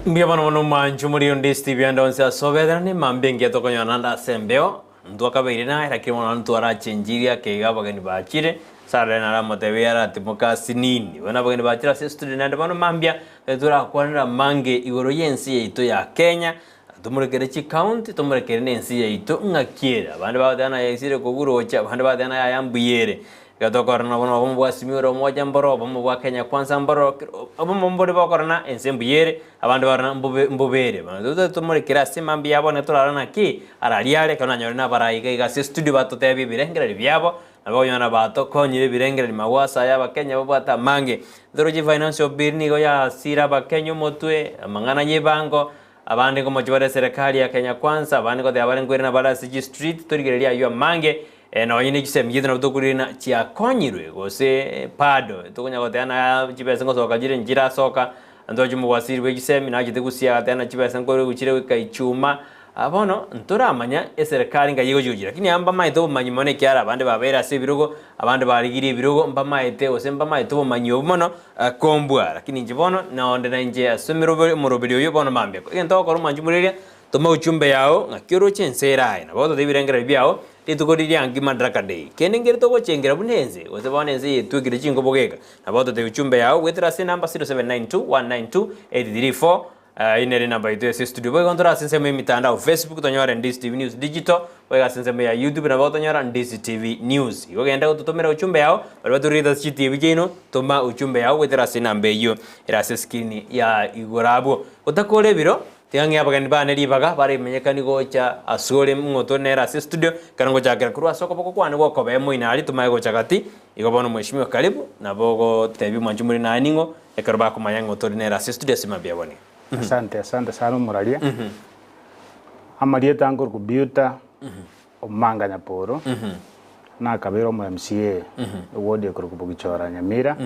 Mbuya mono mono mwancho muri onde Steve ande onsi ase obetera ne mambia engiya tokonyora nande ase embeo ntwakabeire naye lakini bono ntwarachenjirie ake iga abageni bachire Sarah naramotebia aratimoka asinini bono abageni bachire ase estudio naende bono mambia torakwanera amange igoro y'ense yaito ya Kenya Tomorekere chicounty, tomorekere na ense yaito ng'aki ere. Abande bagoteba naye esire kogurocha, abande bagoteba naye aya mbuya ere. Ekero tokorora nabo nobomo bwa Azimio la Umoja mboro, obomo bwa Kenya Kwanza mboro, kero obomo mbore bokorora ense mbuya ere, abande barora mbobe mbobe ere. Bono tote tomorekere ase mambia ya bono torarore naki araria are, ekero nanyore nabarai iga iga ase estudio batotebie ebirengererio biabo, nabo okonyora batokonyire ebirengererio mawaso aya abakenya babwate amange. Toroche financial bill nigo yasire abakenya omotwe, amang'ana ya ebango. Abande nkomochia bare eserekari ya Kenya Kwanza, abande ngoteba bare nkoirana bare ase chistreet, torigereria ayio amange, nonye ne chisemi chiaito nabo tokorirana chiakonyirwe gose bado tokonya goteba na chibesa ngosoka chire nchirasoka, ntoche omowaziri bwe chisemi nachete gusii agateba na chibesa nkorigwa chire goika ichuma, bono ntoramanya eserekari ngai egochi gochia lakini aba mbamaete obomanyi mono ekiagera abande babeire ase ebirogo, abande barigirie ebirogo mbamaete gose mbamaete obomanyi obwo mono. Akombua, lakini inche bono nonde nainche ase emeroberi omoroberi oyo bono mambia. Egento ogokora omwanchi moreria, toma uchumbe yao ng'aki oroche ense ere aye, nabo ogototebi ebirengererio biao rituko riria nki Madaraka Day. Kende nkere togochengera buna ense, gose bono ense yetwekire chinkobo geka, nabo ogototebi uchumbe yao goetera ase enamba 0792 192 834. Eyio nere enamba yaito ase estudio. Boigo ntore ase ensemo y'emitandao, Facebook tonyore Ndisi TV News Digital, boigo ase ensemo ya YouTube nabo otonyora Ndisi TV News. Igo genda gototomera uchumbe yao, baria batorerete ase chitibi chiaino, toma uchumbe yao goetera ase enamba eyio ere ase escreen ya igoro abwo. Gotakora ebiro, tiga ng'e abageni bane ribaga baremenyekani gocha asore ng'o tore nere ase estudio, ekero ngochakera korwa ase okoboko kwane gw'okobee moino aria tomaye gocha gati, igo bono mweshimiwa karibu, nabo ogotebia omwanchi more naye ning'o, Ekero bakomanya ng'a otori nere ase estudio ase mambia abwo nigo. Asante asante sana omoraria. Amarieta nkorokwa Beauta Omanga Nyaporo, nakabeire omo MCA eward ekorokwa Bogichora Nyamira,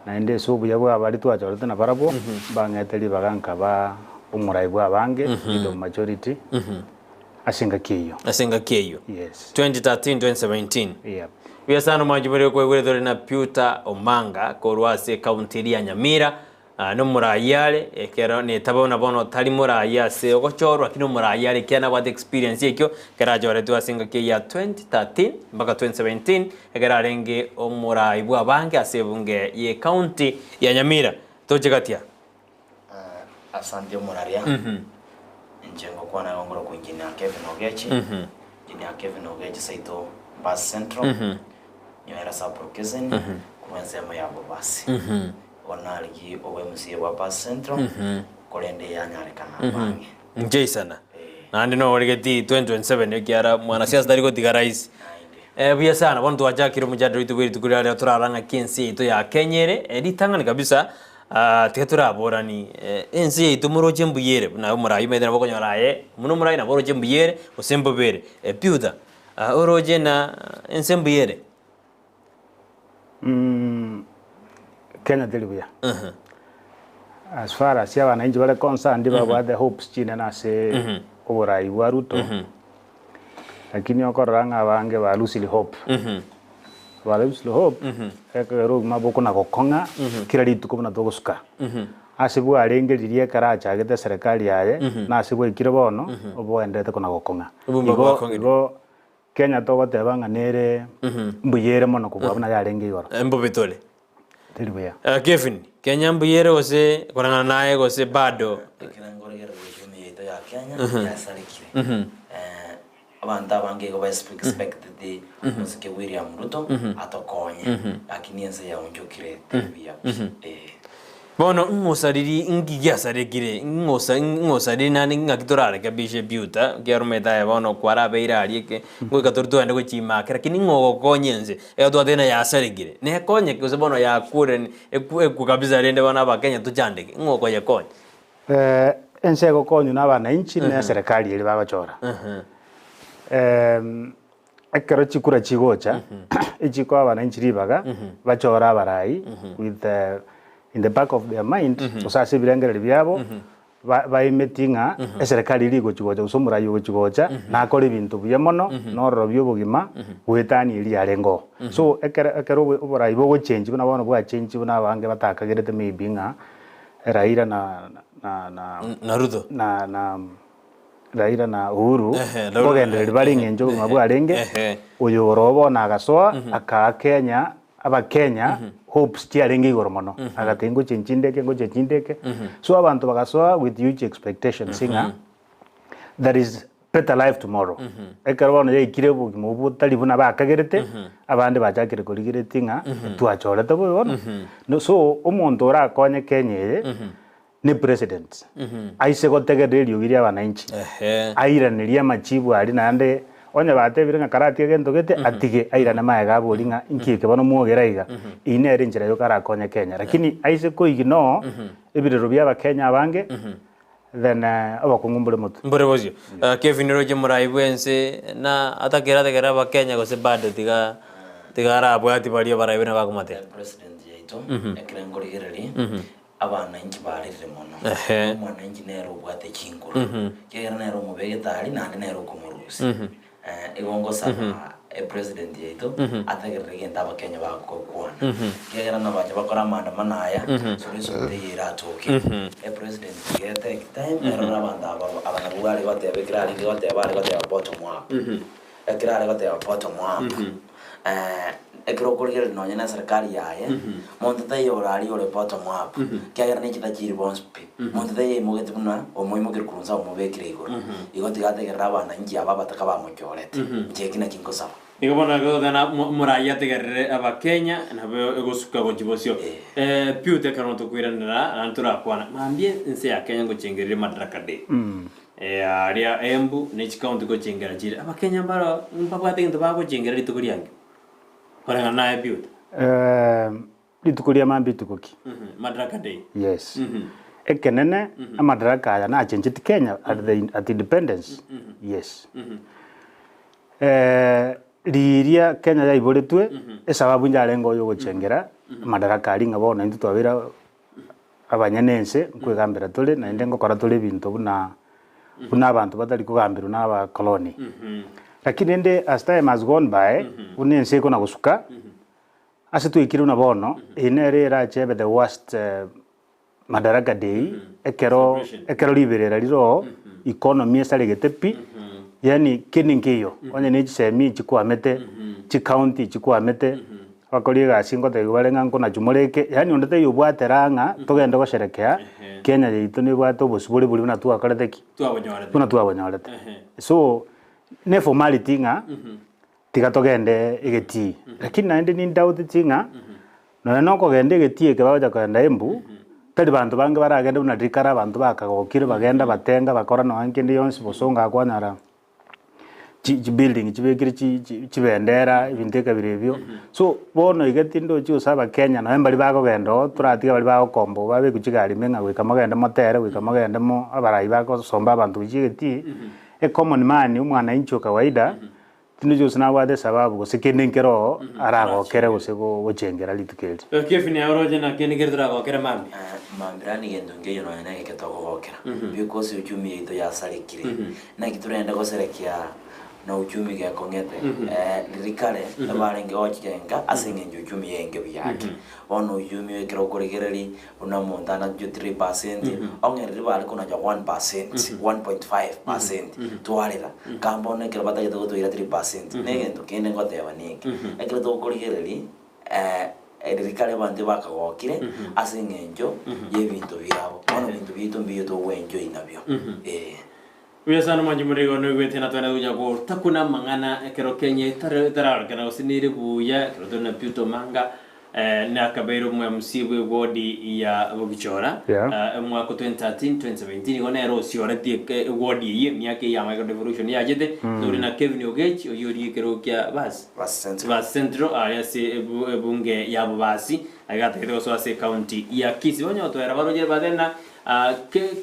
naende ase obuya bwa baria twachorete nabarabwo, mbang'ete ribaga nkaba omorai bwa abange, leader of majority, ase engaki eyio. Ase engaki eyio. Yes. 2013, 2017. Yep. Buya sana omwanchi more okoigwera tore na Peter Omanga korwa ase ekaunti eria ya Nyamira ah, nomorayi are ekero netaba buna bono tari morayi ase ogochorwa lakini omorayi are ekiagera nabwate experience ekio ekero achoretwe ase engaki eyio ya 2013 mpaka 2017 ekero arenge omorayi bwa abange ase ebunge ye ekaunti ya Nyamira. Toche gatia. Asante omoraria, inche ngokwana igo ngorokwa Engineer Kevin Ogechi, Engineer Kevin Ogechi seito Bus Central, nyoera sub location korwa ensemo ya Bobasi. Igo narigie obo MCA bwa Bus Central, korende yanyarekana bang'e. Nchaisana. Eh. Naende noregeti 2027 ekiara mwanasiasa tari gotiga rahisi. Naende. Buya sana, bono twachakire omojadala oito bwe rituko riria torarora ng'aki ense yaito ya Kenya ere, ritang'ani kabisa tiga toraborani ense yaito moroche mbuya ere buna omorai omanyete nabo okonyora aye buna omorai nabo oroche mbuya ere gose mbobe ere. Peter, oroche na ense mbuya ere? Kenya teri buya. As far as abananchi bare concerned babwate hopes chinene ase oborai bwa Ruto, lakini okorora ng'a abange ba losing hope. Ba losing hope, ekero obogima bokona gokong'a kera rituko buna togosuka. Ase bwarenge riria ekero achagete eserekari yaye, na ase bwaikire bono, oboenderete kona gokong'a. Obogima Igo bwakong'ire. igo Kenya togoteba ng'a nere mbuya ere mono kobua buna yarenge igoro. Mbobe tore. Teri buya. Kevin, Kenya mbuya ere gose koreng'ana naye gose bado? Ekero nkoregerera uchumi yaito ya Kenya yasarekire, abanto abange igo ba expected omosike William Ruto atokonye, lakini ense yaonchokire teri buya pi eh. Bono ng'osariri nki giasarekire, ng'osa ng'osariri naende ng'aki torarekebishe ebiuta, ekiagera aye bono kwarabeire aria eke, ngoika tore togende gochimakera, lakini ng'o ogokonya ense? Ekero twatebire ng'a yasarekire, nekonyeke gose bono yakure ekwe ekwe kabisa rende bono abakenya tochandeke, ng'o okoyekonya? Ense egokonywa na abananchi na eserekari eria bagochora. Ekero chikura chigocha, echikoa abananchi ribaga, bachore abarai with in the back of their mind, gose ase ebirengererio biabo, ba- baimeti ng'a eserekari eria egochi gocha gose omorai ogochi gocha, nakore ebinto buya mono, na ororobia obogima, goetania eria yarenge oo. So ekero ekero obo oborai bogochenji buna bono bwachenchi buna abange batakagerete maybe ng'a. Raila na na na Na Ruto. na na Raila na Uhuru Ehe, na- nkogendereria bare eng'encho obogima bwarenge, Ehe. oyo ore oo bono agasoa akaa Kenya abakenya hopes chiarenge igoro mono, agateba ngochia nchindeke ngochia nchindeke, so abanto bagasoa with huge expectations ng'a there is better life tomorrow. Ekero bono yaikire obogima obwo botari buna bakagerete, abande bachakire korigereria ng'a twachorete bobe bono. No so omonto orakonye Kenya eye ne president, aise gotegerera eriogi ria abananchi, Ehe. airanerie amachibu aria naende onye batebire ng'a karatige gento gete, atige airane magega aborie ng'a inki eke bono mwogera iga. Eyio nere enchera yoka arakonye Kenya. Lakini aise koignore ebirero bia abakenya abange, Then obokong'u mbore motwe. Mbore bosio. Kevin roche morai bwense na atakere atekere abakenya gose bado tiga tiga arabwati baria abarai buna bakomatera. President yaito ekero nkorigereria abananchi barerire mono Ehe. omwananchi nere obwate chinguru ekiagera nere omobegete aria naende nere okomorusia Igo ngosaba epresident yaito ategerere egento abakenya bagokwana, ekiagera nabacha bakore amaandamano aya, solution teiyo eratoke. Epresident tiga etake time erore abanto aba aba nabwo bare goteba ekero arenge goteba are goteba bottom up, ekero are goteba bottom up, ekero okorigereria nonye na eserikari yaye, monto taiyo ore aria ore bottom up, ekiagera ne chitachiri bonsi pi. Monto taiyo aimogete buna omoimokeri korwa inse amomobekire igoro. Igo tiga ategerere abananchi aba abataka bamochorete. Inche eki nakio nkosaba. Nigo bono egotana morayi ategerere abakenya nabo egosuka gochia bosio. Piuta ekero tokoiranera naende torakwana mambia ense ya Kenya ngochengerire Madaraka Day. Aria Embu ne chikaunti gochengera chire. Abakenya mbaro mbabwate egento bagochengera rituko riange. Koreng'ana naye Piuta. Rituko ria mambia rituko ki? Madaraka Day. Yes. Ekenene amadaraka aya nachencheti Kenya at the at independence. Yes. Riria Kenya yaiboretwe, esababu njarenge oyo ogochengera amadaraka aria ng'a bono intwe twabeire abanyene ense, nkoegambera tore naende ngokora tore ebinto buna buna abanto batari kogamberwa na abakoloni. Lakini rende as time has gone by, buna ense ekona gosuka, Ase twaikire buna bono, eye nere erache ebe the worst Madaraka Day, ekero ekero riberera rire oo, economy esaregete pi, yaani kende nkeiyo, onye ne chisemi chikwamete, chicounty chikwamete, abakori egasi ngotebiwa bare ng'a nkonachwa eke, yaani onde taiyo obwate raha ng'a togende gosherekea, Kenya yaito nebwate obosibore boria buna twakorete ki? Buna twabonyorete. So, ne formality ng'a. Tiga togende egetii. Lakini naende nindauteti ng'a nonya nokogenda egetii eke bagocha kogenda Embu, tari banto bange baragende buna riria kare abanto bakagokire bagenda batenga bakora nonya kende gionsi bosongo akwanyora chi chibuilding chibekire chi chi chibendera ebinto ekabira ebio. So, bono iga tindochi gose abakenya nonya mbaria bakogenda oo toratige baria bagokomboa babekwe chigari ime ng'a goika mogende motere goika mogende mo abarai bagosomba abanto gochia egetii, ecommon man omwananchi o kawaida. Tindi gose nabwate esababu gose kende nkere oo aragokere gose gochengera rituko eri. Kevin aye oroche naki kende nkere toragokere mambia? Mambia rani gento nkeiyo nonya negeke tokogokera because uchumi yaito yasarekire naki torende goserekia na uchumi gekong'ete riria kare ebarenge gochigenga ase eng'encho uchumi yaenge buya ake bono uchumi ekero okorigereria Buna omonto anachwe 3%, ong'e riria bare konacha 1%, 1.5% twarera. Nka bono ekero batagete gotoira 3%, na egento kende ngoteba neke, ekero tokorigereria riria kare abanto bakagokire ase eng'encho ya ebinto biabo, bono ebinto biaito mbiyo togoenjoy nabio, eh. Buya sana mwanche more igo noigwete na twende gocha gotakuna amang'ana ekero Kenya etare etararorekana gose nere buya ekero tore na Peter Omanga eh, nakabeire omo MC bwe ward ya Bogichora Yeah. eh, omwaka o 2013 2017 igo nere osioretie eke eward eyio emiaka eye ya Micro Devolution yachete tore na Kevin Ogechi oyio oria ekero kia basi Basi Central. Basi Central aria ase ebu ebunge ya Bobasi aiga atagete gosoa ase ecounty ya Kisii onye gotwera baroche bateba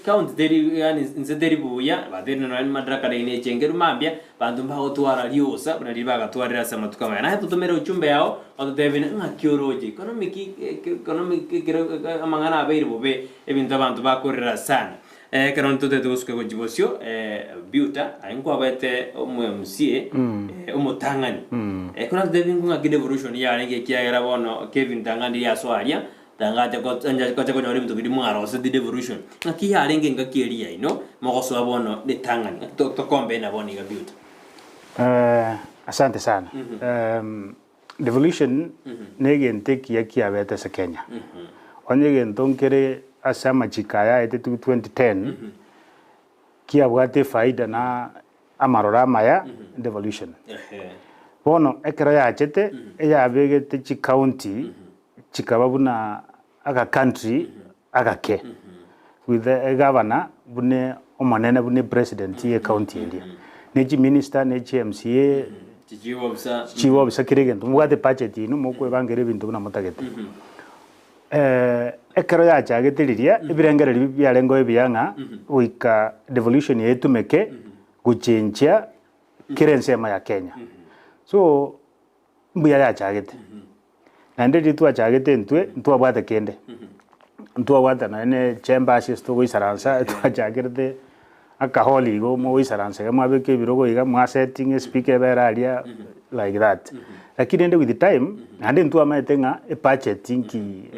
County teri yaani inse teri buya, batebire nonya madaraka naende echengeru mambia, banto mbagotwara riosa buna riria bagatwarire ase amatuko amaya. Naye totomere ujumbe yao, ototebie ng'aki oroche, economic economic ekero amang'ana abeire bobe, ebinto abanto bakorera sana. Ekero ntotete gosuka gochia bosio, Beauta, aye nkwabete omo MCA, omotang'ani. Ekero natotebie ng'aki devolution yarenge ekiagera bono Kevin Tang'ani riria asoa aria. Tangacha gocha konyora ebinto biria mwaroseti devolution. Ng'aki yarenge engaki eria yaino mogosoa bono ritang'ani? Ng'aki tokombe na bono iga Beauty? Asante sana. Devolution negento ekiya kiabete ase Kenya. Onye egento nkere ase amachiko aya aetetigwe 2010, kiabwate efaida na amaroro amaya, devolution. Bono ekero yachete, eyabegete chicounty chikaba buna aga country agake with egavana buna omonene buna epresident ye ecounty eria, ne chiminister ne chi MCA chichief officer kera egento mobwate ebudget inwe mokwebangera ebinto buna motagete. Ekero yachagete riria ebirengererio biarengeo ebiya ng'a goika devolution eye etumeke gochenchia kera ensemo ya Kenya. So mbuya yachagete. Naende riria twachagete intwe, ntwabwate kende, ntwabwate nonya ne chamber ase ase togoisaransa, twachakerete aka hall igo mogoisaransa iga mwabeka ebirogo iga mwasetting espeaker ebere aria like that. Lakini rende with time, naende ntwamaete ng'a ebudget nki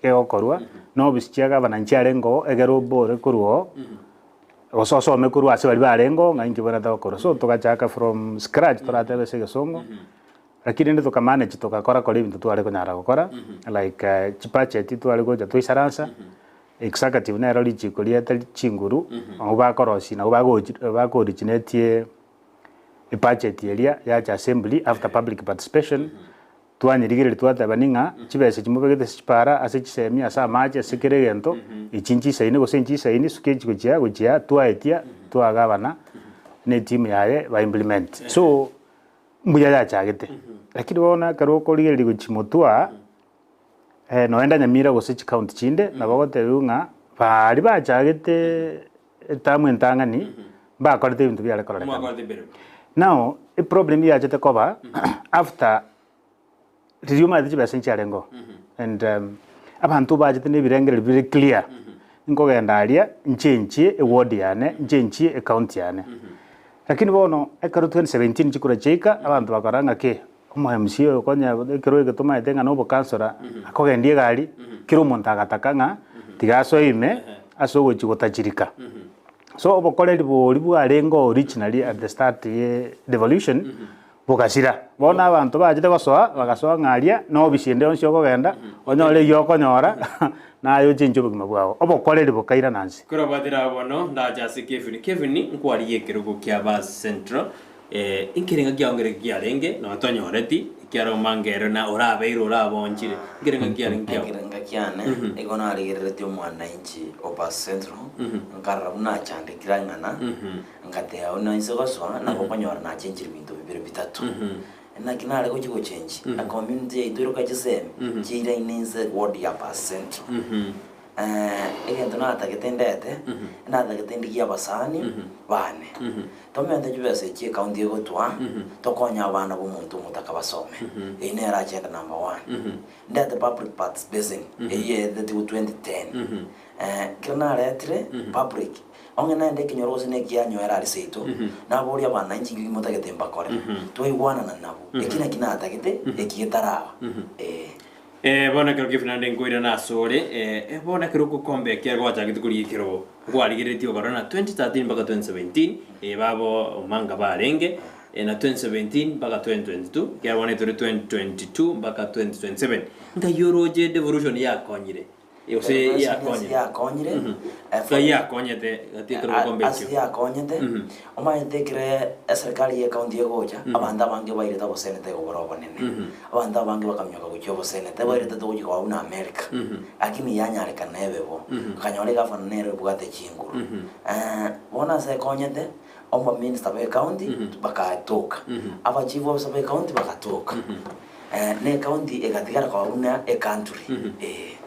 egokorwa, na office chia gavana nchiarenge oo, egere obore korwa oo, gose osome korwa ase baria barenge oo ng'a inki bwenerete gokorwa. So togachaka from scratch toratebe ase egesongo. Lakini rende tokamanage togakora kora ebinto tware konyara gokora like chibudget tware gocha twaisaransa, executive nero richiko riete chinguru, nabo bakorosia nabo bagochi bako originatie ebudget eria yacha assembly after public participation, twanyerigereria twateba ning'a chibesa echi mobegete ase chipara, ase chisemi, ase amache, ase kera egento, echi nchisaine gose nchisaini suka echi gochia gochia twaetia twagabana na etimu yaye ba implement. So. Mbuya yachagete, lakini bono ekero okorigereria gochia motwe aa, noenda Nyamira gose chicounty chinde, nabo ogotebiwa ng'a baria bachagete etamu entang'ani, mbakorete ebinto biare kororekana. Mwakorete emeremo. Now, eproblem yachete koba, after riria omanyete chibesa nchiarengeo, and abanto bachete na ebirengererio bire clear, nkogenda aria nchenchie eward yane, nchenchie ecounty yane. Lakini bono ekero 2017 chikura chiaika, abanto bakarora ng'a ki, omo MCA oyo konya ekero eke tomaete ng'a na obokansora, akogendia egari, kera omonto agataka ng'a tiga asoe ime ase ogochia gotachirika. So obokoreri boria bwarenge originally at the start ye devolution, Bogasira. Bono abanto bachete gosoa, bagasoa ng'a aria nobisi ende yonsi okogenda, onyore eyio okonyora, naye ochenche obogima bwao. Obokoreri bokairana nse. Korobwatire abo bono, ndache ase Kevin. Kevin, nkwarigia ekerogo kia Bas Central, eh, nkerenga kiao nkereki kiarenge, nonya tonyoreti, ekiagera omanga ere na orabeire oraboonchire. Nkerenga kiarenge kiao? Ekerenga kiane, nigo narigereretie omwananchi o Bas Central, nkarora buna achandekire ang'ana, Ngateba, Buna inse gosoa, nabo okonyora nachenchire ebinto bibere bitato. Naki nare gochia gochenchia, na community yaito eroka chisemi, chiiraine inse ward ya Bas Central. Egento natagete ndete, natagete ndigie abasani bane, tomente chibesa echi ecounty egotwa, tokonye abana ba omonto omotaka basome. Eyio nere agenda number one. Ndete public participation, eyio yaetetigwe 2010. Ekero naretire public, Onye naende ekenyoro gose nekianyoera aria seito, naborie abana inche inki motagete mbakore, twaigwanana nabwo, eki naki natagete, eki getaraba, ee. Eh, bono ekero Kevin naende nkoirana asore, eh, bono ekero ogokombe ekiagera gwachagete koria ekerogo, nkwarigereretie okarora na 2013 mpaka 2017, eh, babo omanga barenge, eh, na 2017 mpaka 2022, ekiagera bono etore 2022 mpaka 2027, nkai oroche devolution yakonyire? Gose Ase yakonyete. yakonyire, Ngai yakonyete gati ekero obokombe ase ekio. yakonyete, omanyete ekere eserikari ye county egocha, abanto abange bairete oboseneta igo bore obonene. Abanto abange bakamioka gochia oboseneta, bairete togochia koba buna America, lakini yanyarekana ebe bo. Okanyora egavana nere ebwate chinguru. Bono ase ekonyete, omominister bwa ecounty bakatoka, abachief officer ba ecounty bagatoka. Ne ecounty egatigara koba buna ecountry, ee.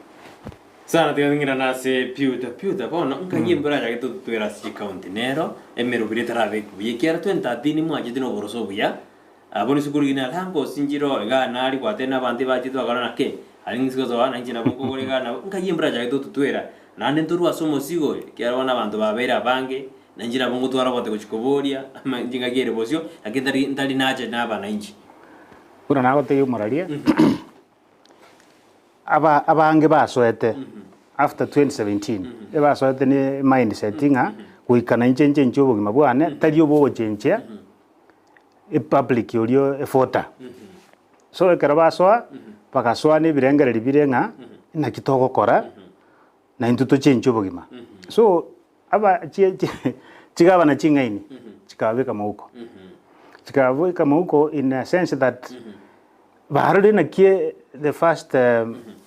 Sana tiga ng'irane ase Piuta Piuta bono nkai embura yachagete gotutwera ase chicounty nero emeroberi etarabekwa buya ekiagera 2013 mwachete na oboroso obuya abwo risuko rigina langosi nchire igaa nari gwatebia na abanto ebachete bakora naki aria ng'isi gosoa na inche nabo nkogora igaa nabo nkai embura yachagete gotutwera naende ntorwe ase omosigo oyo ekiagera bono abanto babeire abange na inche nabo ngotwara obote gochia koboria ama chingaki ere bosio lakini ntari ntari nache nabana inche. Buna nagotebia omoraria, aba abange basoete after 2017, ebasoete ne mindset ng'a goika nainche nchenchie obogima bwane, tari obogochenchia epublic oria evoter. So ekero basoa, bagasoa na ebirengererio bire ng'a naki togokora na intwe tochenchie obogima. So aba chi chi chigabana ching'aini chikababeka mouko, chikababeka mouko in a sense that barorire naki the first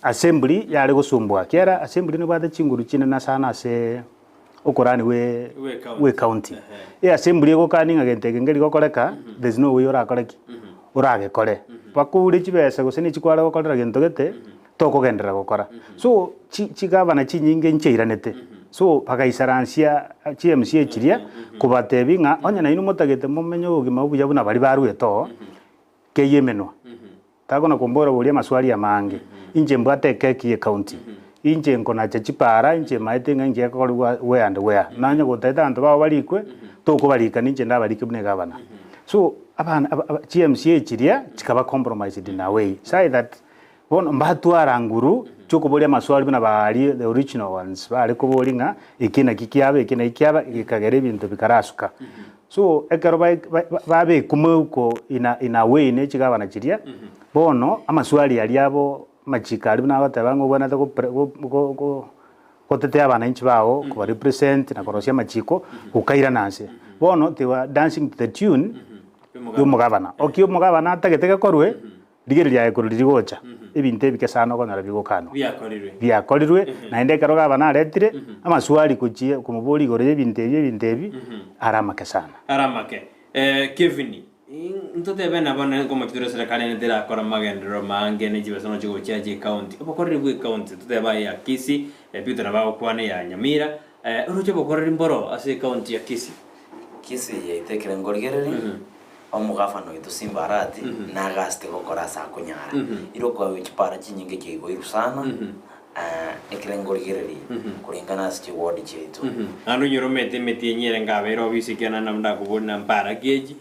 assembly yare gosumbua ekiagera assembly nebwate chinguru chinene sana ase okorani bwe bwe county. E assembly egokani ng'a gento eke nkeri gokoreka, there is no way orakore ki? Oragekore. Bakoure chibesa gose ne chikware gokorera gento gete, tokogenderera gokora. So chi chigavana chinyinge nchiairanete, so bagaisaransia chi MCA chiria kobatebia ng'a onye nainwe motagete momenye obogima obuya buna baria baruete oo, keyia emenwa. Takona kombora boria amaswali amange, inche mbwate ekeki ye county, inche nkonacha chipara, inche maete ng'a inche ekorwa where and where. Nonye gotagete abanto bao barikwe, tokobarika ninche ndabarike buna egavana. So abana aba aba chi MCA chiria chikaba compromised in a way, say that bono mbatwara nguru chiokoboria amaswali buna baria the original ones bare koboria ng'a eke naki kiaba eke naki kiaba gekagera ebinto bikarasuka. So ekero ba ba babekwa meuko in a in a way ne chigavana chiria, bono amaswali aria abo amachiko aria buna agoteba ng'a obwenerete go pre go go go gotetea abananchi bago, koba represent na korosia amachiko, gokairana nse. Bono they were dancing to the tune ya omogavana. Oki omogavana atagete gekorwe, Rigereria aye korwa riria gocha, ebinto ebike sana okonyora bigokanwa. Biakorirwe. Biakorirwe, naende ekero gavana aretire amaswali gochia komoboria igoro y'ebinto ebi ebinto ebi, are amake sana. Are amake. Kevin, ntotebe nabo nere nkomochia tore eserekari ene terakora magenderero mange ne chibesa nochi gochia chi'ecounty. Obokoreri bw'ecounty totebe aye ya Kisii, Peter nabo agokwana eya Nyamira, oroche obokoreri mboro ase ecounty ya Kisii? Kisii yaito ekere nkorigereria, Omogafana oito Simba Arati nagasete gokora ase akonyara. Ira okwaigwa chipara chinyinge chiaigoirwe sana, ekere nkorigereria korengana ase chiward chiaito. Naende onyore omete emeti enye ere nkabeire obisi ekiagera naende nabo ndakoborie na mpara ki echi,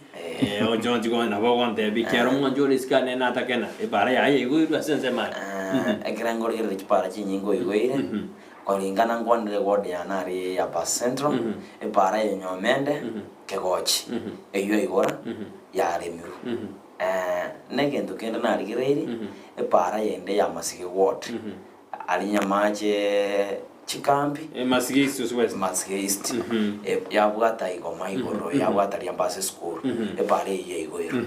oche onsi ko nabo ogontebia ekiagera omwancho ore isiko ane natakena, epara yaye yaigoirwe ase ensemo aya. Ekere nkorigereria chipara chinyinge oigoire, korengana nkwanire eward yane aria ya Bas Central, epara ya Nyomende, kegochi, eyio aigora yaremirwe. Na egento kende narigereirie, epaara yende ya Masige Ward, aria Nyamache chikambi, Masige East gose West? Masige East, yabwata igoma igoro, yabwata Riambase School, epaara eyio yaigoirwe.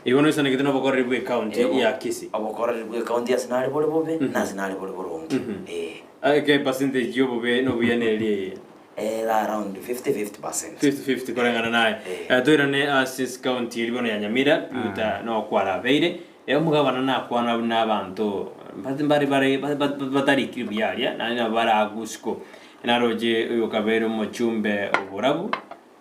Igo noisanegete nobokoreri bw'ecounty ya Kisii? Obokoreri bw'ecounty ase nare bore bobe, na ase nare bore boronge. Eh. Eke percentage y'obobe nobuya neri eye? Ere around 50 50 percent. 50 50 koreng'ana naye. Eh. Toirane ase county eri bono ya Nyamira, Peter nokwarabeire. Omogabana nakwana buna abanto mbate mbare bare batarikiri buya aria, naende nabo bare agusiko. Naroche oyo okabeire omochumbe oborabu,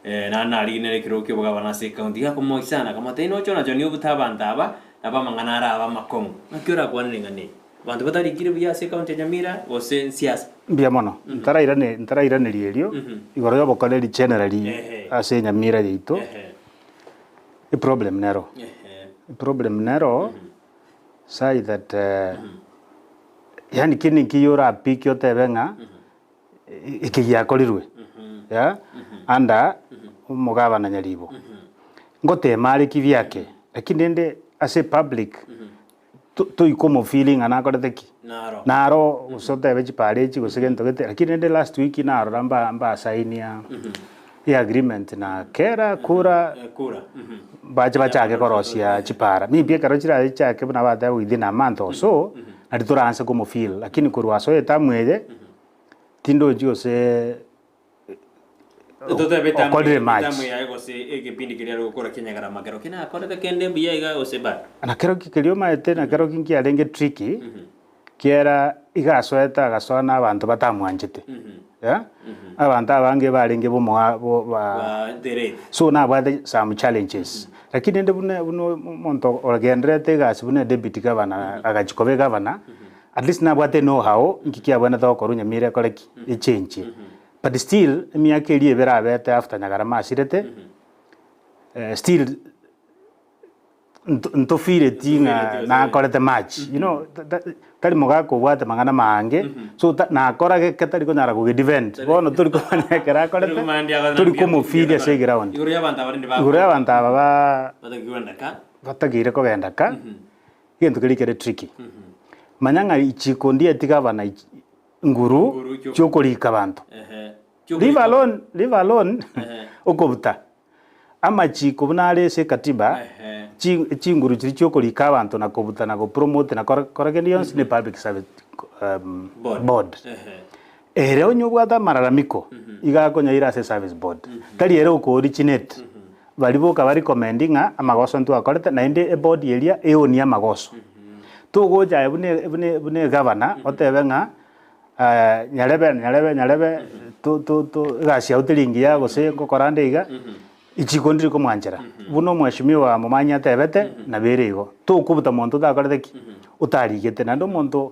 naende narigia nere ekerogo ki'obogabana ase ecounty. Iga akomoisana akamotebia noche onachonie obute abanto aba, nabo amang'ana arabe amakong'u. Naki orakwanere ing'ana eye? Abanto batarikire buya ase ecounty ya Nyamira gose nsiasa. Mbuya mono. Ntarairane ntarairaneria erio igoro y'obokoreri generally ase Nyamira yaito, eproblem nero. Eproblem nero sai that yaani kende nkiya orapikie otebe ng'a eke giakorirwe yeah under omogabana Nyaribo. Ngotema are ki biake, lakini rende ase epublic toika omofeeling ng'a nakorete ki? Naro. Naro gose otebe chipara echi gose gento gete, lakini rende last week narora mba mbasainia eagreement na kera kura Kura. bache bachake korosia chipara. Maybe ekero chirache chichake buna bateba within a month or so, nari toraanse komofeel, lakini korwa ase etamu eye, tindochi gose Totebe etamu okorire etamu match. yaye gose egepindi keria are gokora kia Nyagarama kero ki nakorete kende mbuya iga gose bado. Na kero ki keria omaete na kero ki nkiarenge tricky, kiera iga asoete agasoa na abanto batamwanchete, yeah? Abanto abange barenge bomoa bo ba Ba dereti. so nabwate some challenges. Lakini rende buna buna omonto ogendererete egasi buna deputy governor agachia koba egavana, at least nabwate know how nki kiabwenerete gokorwa Nyamira ekore ki? Echenchie. But still emiaka eria ebere abete after Nyagarama asirete, still Nto ntofireti ng'a nakorete much, you know tari mogaka obwate mang'ana maange, so ta nakora geke tari konyara kogedefend, bono tori komanya ekero akorete, tori komofiria ase eground. Igoro y'abanto aba rende Igoro y'abanto aba ba batakeire kogenda ka, egento keria kere tricky. Manya ng'a richiko ndieti gavana nguru chiokorika abanto. Leave alone, leave alone okobuta. Amachiko buna are ase ekatiba, chinguru chiria chi'okorika abanto na kobuta na gopromote na kora kende gionsi ne Public Service Board. Ere onye obwate amararamiko iga akonyaira ase Service Board. Tari ere oko originate, baria boka ba recommend ng'a amagoso ntwakorete naende eboard eria eonie amagoso. Togocha aye buna buna buna egavana otebe ng'a Nyarebe, nyarebe, nyarebe, to to to egasi yao teri engiya gose ngokora nde iga, ichiko ndiri komwanchera. Buna omweshimiwa Momanyi atebete, nabo ere igo. Tokobuta monto otakorete ki? Otarigete. Naende omonto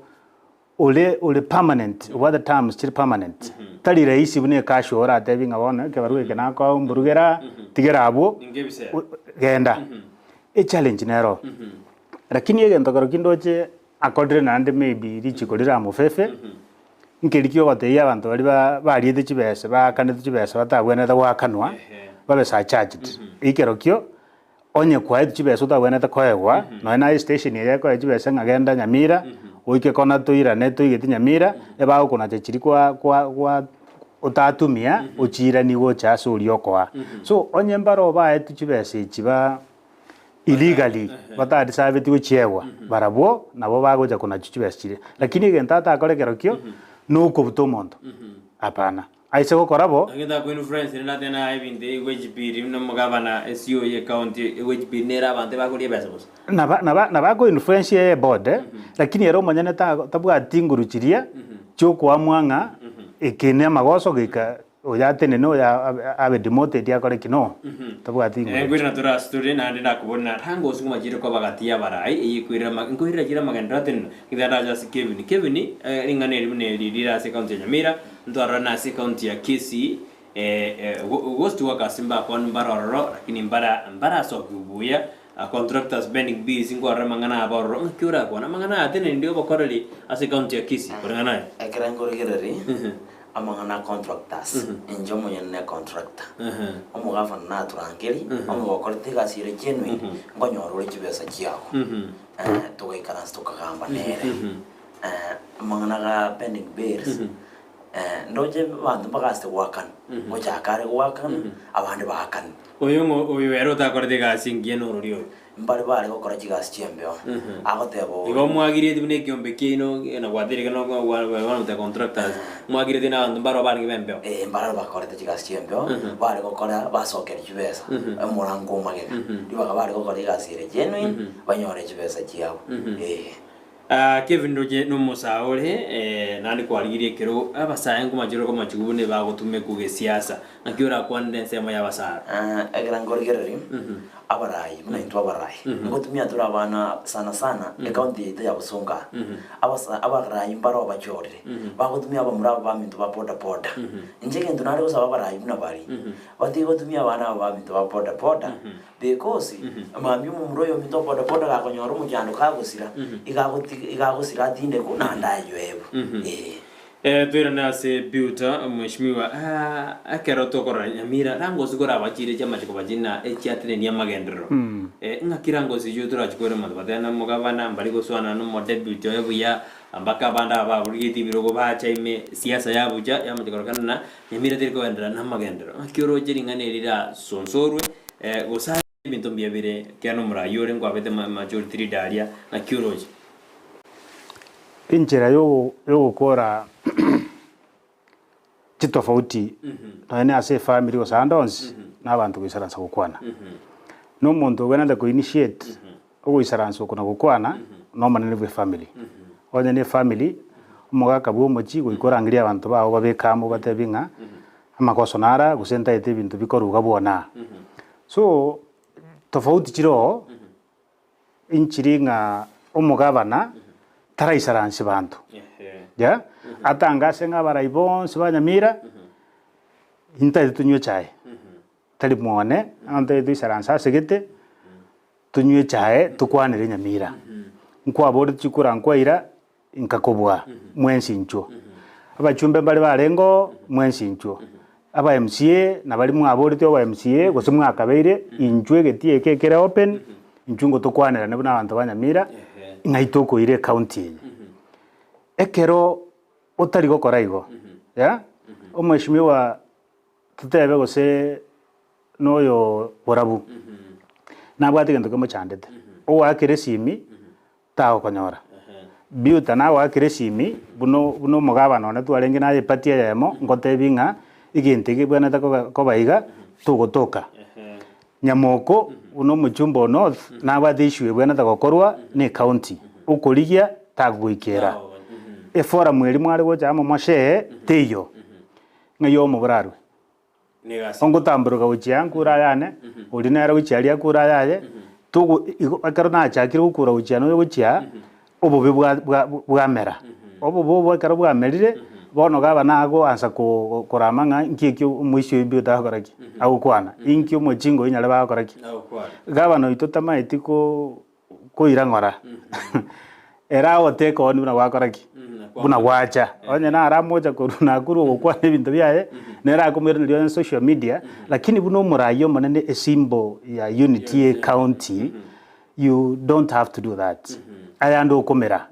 ore ore permanent, obwate terms chire permanent, tari rahisi buna ecasual oratebi ng'a bono ekebarua eke nakoa mburugera, tigera abwo, genda. Echallenge nero. Lakini egento kero kindoche Akorire naende maybe richiko riramofefe, nkeri ki ogotebia abanto baria ba bariete chibesa baakanete chibesa batabwenerete goakanwa, babe surcharged. Ekerokio, onye kwaetwe chibesa otabwenerete koegwa, nonye naye estation eye ekoe chibesa ng'a genda Nyamira, oike kona toirane toigeti Nyamira, ebagokonacha chiria kwa kwa kwa otatumia, ochiiranie gocha ase oria okoa. So, onye mbaro baetwe chibesa echi ba illegally batadisabeti gochiegwa, barabwo nabo bagocha konachwa chibesa chiria. Lakini egento atakore kerokio, nokobuta omonto, hapana. Aise gokora bo. Naki ntakoa influence rende ate naye ebinto egwechipiri buna omogabana SU ye county egwechipiri nere abanto ebakoria ebesa bosa. Naba naba nabo ako influence eye board, lakini ere omonyene ta tabwati nguru chiria chiokoamua ng'a eke ne amagoso goika Oyo atenene, oyo abe demoted akore ki? No, tabwati inguru echi. Nkoirana tore ase tore, naende nakobori na ranga osuguma chire koba gati y'abarai, eyio ekoirera ama nkoirera chire amagenderero atenena, githera ndache ase Kevin. Kevin, ring'ana eri buna eri rire ase ecounty ya Nyamira, ntwarorane ase ecounty ya Kisii, ghost workers mbakwanwe mbare ororo, lakini mbara mbarasokiwe buya, contractors pending bills nkwarora amang'ana abo ororo, ng'aki orakwane amang'ana aya atenenire obokoreri ase ecounty ya Kisii, koreng'ana aye? Ekero nkorigereria, Amang'ana a contractors, inche omonyene ne contractor, omogavana naturangerie, onye gokorete egasi ere genuine, nkonyora ore chibesa chiago. Togaikaransa tokagamba nere. Amang'ana ga pending bills, ndoche abanto mbagaste goakana, ngochaka are goakana, abande baakane. Oyo ng'o oyo ere otakorete egasi engiya norori oyo? Mbare bare gokora chigasi chi'embeo, agoteba oo. Igo mwagireti buna ekiombe kiaino na gwatereke no one of the contractors, mwagireti na abanto mbaroo barenge b'embeo. Ee, mbarabwo bakorete chigasi chi'embeo, bare gokora basokeria chibesa, omorango o magega. Ribaga bare gokora egasi ere genuine, banyore chibesa chiabo, ee. Kevin ndoche nomosae ore, naende kwarigirie ekero abasae nkomachorera kw'amachiko buna ebagotumekwa gesiasa, naki orakwanere ensemo y'abasae? Ekero nkorigereria abarai buna intwe abarai, ngotumia tore abana sana sana ecounty yaito ya Bosongo aa, abasa abarai mbare obachorire, bagotumia abamura aba baminto ba boda boda. Inche egento nare gosaba abarai buna baria, batige gotumia abana aba baminto ba boda boda, Because, mambia omomura oyo ominto o boda boda gakonyora omochando kagosira, iga agotiga iga agosira atindekwe naende ayoebwe, ee. Toirane ase Peter, Mheshimiwa, ekero tokorora Nyamira, rangosi korabachire chiamachiko bachina echiatenenia amagenderero. Ng'aki rangosi echio torachikore monto batebe na omogabana, mbari goswana na omodeputy oye buya, mpaka abande aba baburigetie ebirogo bacha ime, siasa yabucha, yamanya kororekana na Nyamira teri kogenderera namagenderero. Ng'aki oroche ring'ana eri rirasonsorwe, gose aye ebinto mbuya bire, ekiagera nomoraai ore nkwabete majority leader aria, naki oroche? Enchera yogokora chitofauti nonya na ase efamiri gose ande onsi, na abanto goisaransa gokwana. Na omonto ogwenerete ko initiate ogoisaransa oko na gokwana, na omonene bwa efamiri. Onye na efamiri, omogaka bwa omochie goika orangerie abanto bao babeke amo obatebie ng'a amagoso naro gose ntaete ebinto bikoruga bwona aa. So, tofauti chire oo, inchiri ng'a omogabana taraisaransi banto, yeah, atangase ng'a abarai bonsi ba Nyamira, intaete tonywe echae, tari mwane, ntaete toisaranse ase gete. Tonywe echae tokwanere Nyamira. Nkwaborete chikura nkwaira nkakobua mwensi inchuo. Abachumbe mbare barenge oo mwensi inchuo. Aba MCA nabari mwaborete oba MCA gose mwakabeire inchuo egetii eke ekere open inchuo ngotokwanerane buna abanto ba Nyamira ng'ai tokoira ecounty eye. Ekero otari gokora igo yeah, omheshimiwa totebe gose noyo borabu nabwate egento kemochandete, ogoakera esimi tagokonyora. Biuta nagoakera esimi buna buna omogabana one twarenge naye eparty eyemo ngotebi ng'a egento eke kebwenerete koba koba iga togotoka. Nyamoko buna omochumba o North nabwate issue ebwenerete gokorwa na ecounty, okorigia tagoikera. Eforum eria mware gocha amo moshare teiyo, ng'ai omo borarwe. Ongotamburuka gochia aa nkure ayane, oria nere gochia aria akure ayaye, togo igo ekero nachakire gokura gochia noyo gochia aa, obobe bwa bwa bwamera. Obobe obo ekero bwamerire, bono gavana agoansa ko korama ng'a nki ekio omoisia oyo mbuya tagokora ki? Agokwana, inki omochingo oyo nyarebe agokora ki? Gavana oito tamaeti ko koira ng'ora, ere agoteka on buna gwakora ki? Buna gwacha. Onye naro amocha korwa Nakuru ogokwana ebinto biaye, nere akomoiraneria onye social media, lakini buna omoraia omonene esymbol ya unity ye ecounty, you don't have to do that. Ayande okomera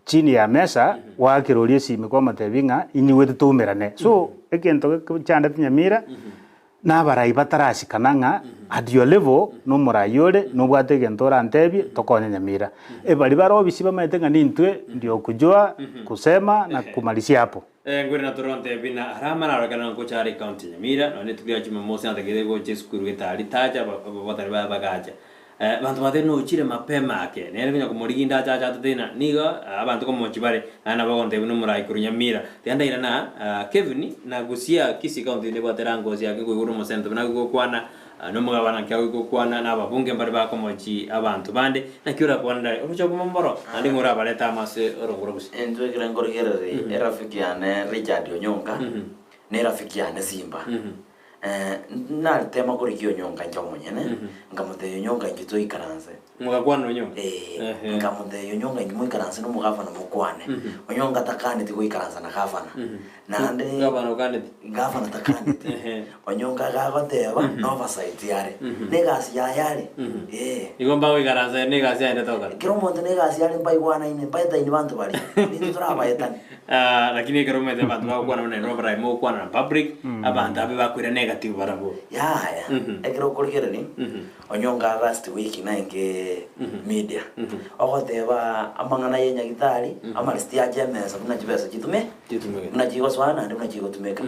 chini ya mesa, goakera oria esimi kwamotebia ng'a inyigwete toumerane. So, egento gechandete Nyamira, Nabarai batarasikana ng'a at your level nomorai ore nobwate egento orantebie tokonye Nyamira. Ebari bare obisi bamaete ng'a nintwe ndio kujua, kusema na kumalisia hapo. Ngwere na torontebi na arama narorekana ngocha are ecounty ya Nyamira nonye rituko ria Jumamosi natagete gocha esukuru getari tacha abatari baye bagacha. Abanto batebire nochire mapema ake, nere konya komorigia inde achache atatena, nigo abanto komochia bare, naende nabo ogontebia buna omorai korwa Nyamira. Tiga ndairana Kevin, na gusia Kisii County nebwate erangosi yake nkoigwa ore omosento buna gokwana na omogabana nki agokwana na ababunge mbare bakomochia abanto bande, naki orakwanere oroche obomo mboro, naende ng'o orabarete amo ase orongoro gose. Intwe ekero nkorigereria erafiki yane Richard Onyonka, na erafiki yane Simba. Naritema korigia onyonka inche omonyene, nkamotebia onyonka inche toikaranse. Mogakwana onyonka? Ee, Ehe. nkamotebia onyonka inche moikaranse na omogavana mokwane. Onyonka takaneti goikaransa na gavana. Naende Gavana okaneti? gavana takaneti. Ehe. Onyonka iga agoteba na oversight are, na egasi yaye are, ee. Igo mbagoikaransa ere na egasi yaye togokora? Kera omonto na egasi are mbaigwanaine, mbaetaini banto baria, nintwe torabaetani. Ah, lakini ekero omanyete abanto bagokwana buna ere oboraai mogokwana na public, abanto abe bakoira negative barabwo. Yaya, ekero okorigereria, onyonga last week naenge media, ogoteba amang'ana ya enyagitari, amarisiti ache emesa buna chibesa chitume, Chitumeke. buna chigosoa naende buna chigotumeka.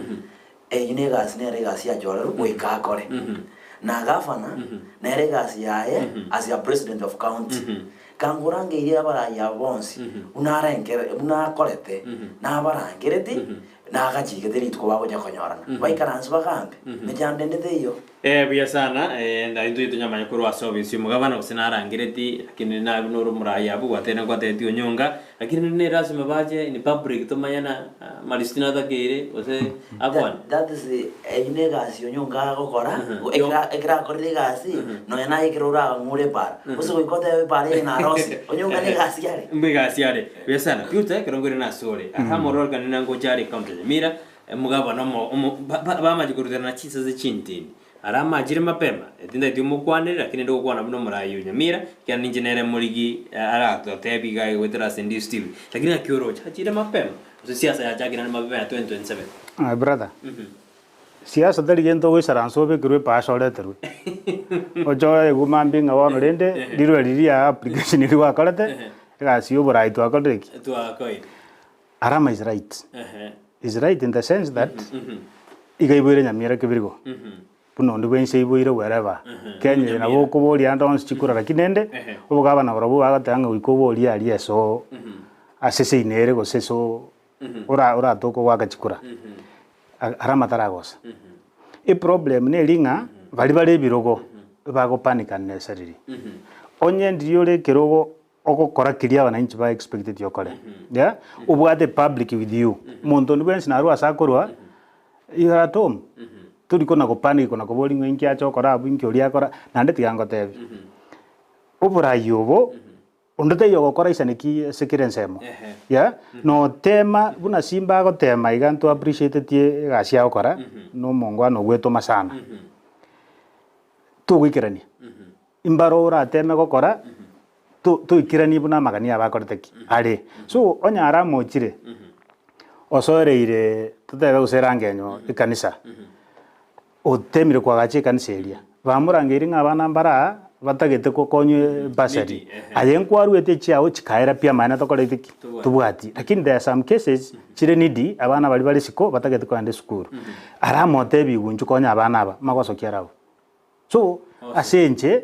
Eyio na egasi nere egasi yachorerwe goika akore. Na gavana nere egasi yaye as a president of county. Kangorangerie abarai aba bonsi buna arenkere buna akorete nabarangereti nagachigete rituko bagocha konyorana. Baikaranse bagambe mechando ende teiyo. Eh, buya sana, eh, nari ntoche tonyamanye korwa ase obisi omogabana gose narangereti, lakini naye buna ore omorai abwo gwatebire nkwatebetie onyonga, lakini ne lasima bache in public tomanye na marisiti natakeire gose akwane. That is eyio ne egasi onyonga agokora, ekero ekero akorire egasi, nonya naye ekero orang'ure epara, gose goika otebe epara eye narosie, onyonga ne egasi are. Mbuya egasi are. Buya sana. Peter, ekero nkoirana ase ore, ase amororokani na ngocha are county ya Nyamira, Omogabana omo omo ba ba bamachia koruterana chinsase chintindi. Aria amachire mapema, tintageti omokwanere, lakini nde gokwana buna omoraai o Nyamira, ekiagera ninche nere morigi aratotebie iga goetera ase Ndius TV. Lakini naki oroche, achire mapema, gose siasa yachakire naende mapema ya 2027. My brother, siasa tari gento ogoisaransa obekerwe epasha oreterwe, ochoe eguma mbi ng'a bono rende rirwe riria application eria gwakorete, egasi ya oborai twakorire ki? Twakoire. Arama is right. Is right in the sense that iga aiboire Nyamira kebirigo buna onde bwensi aiboire wherever. Kenya eye nabo okoboria ande onsi chikura lakini rende obogabana barobwo bagoteba ng'a goika oborie aria ase ase seino ere gose ase ora oratoke goaka chikura. Arama taragosa. Eproblem neri ng'a baria bare ebirogo bagopanic unnecessarily. Onye ndiria ore ekerogo Ogokora keria abananchi ba expecteti okore. Yeah? Obwate public with you. Omonto onde bwensi narwe ase akorwa, you are at home. Tori kona gopanic kona koboria ng'a inki acha okora abwo, inki oria akora, naende tiga ngotebi. Oborai obo, onde taiyo ogokora isane ki ase kera ensemo. Yeah, notema buna Simba agotema iga nto appreciatetie egasi agokora, na omongwana ogwetoma sana. Togoikerania, imbaro orateme gokora, to toikeranie buna amagani abo akorete ki? Are. So, onye aramochire, osoereire totebe gose erangenyo ekanisa, Otemire koagacha ekanisa eria. Bamorangeire ng'a abana mbare aa batagete gokonywa ebasari. Aye nkwaruete echiao chikaera pi amaene tokorete ki? Tobwati. Lakini there are some cases chire needy abana baria bare isiko batagete kogenda esukuru. Aramotebie igo inchuo konya abana aba, magoso ki arabwo? So, ase inche,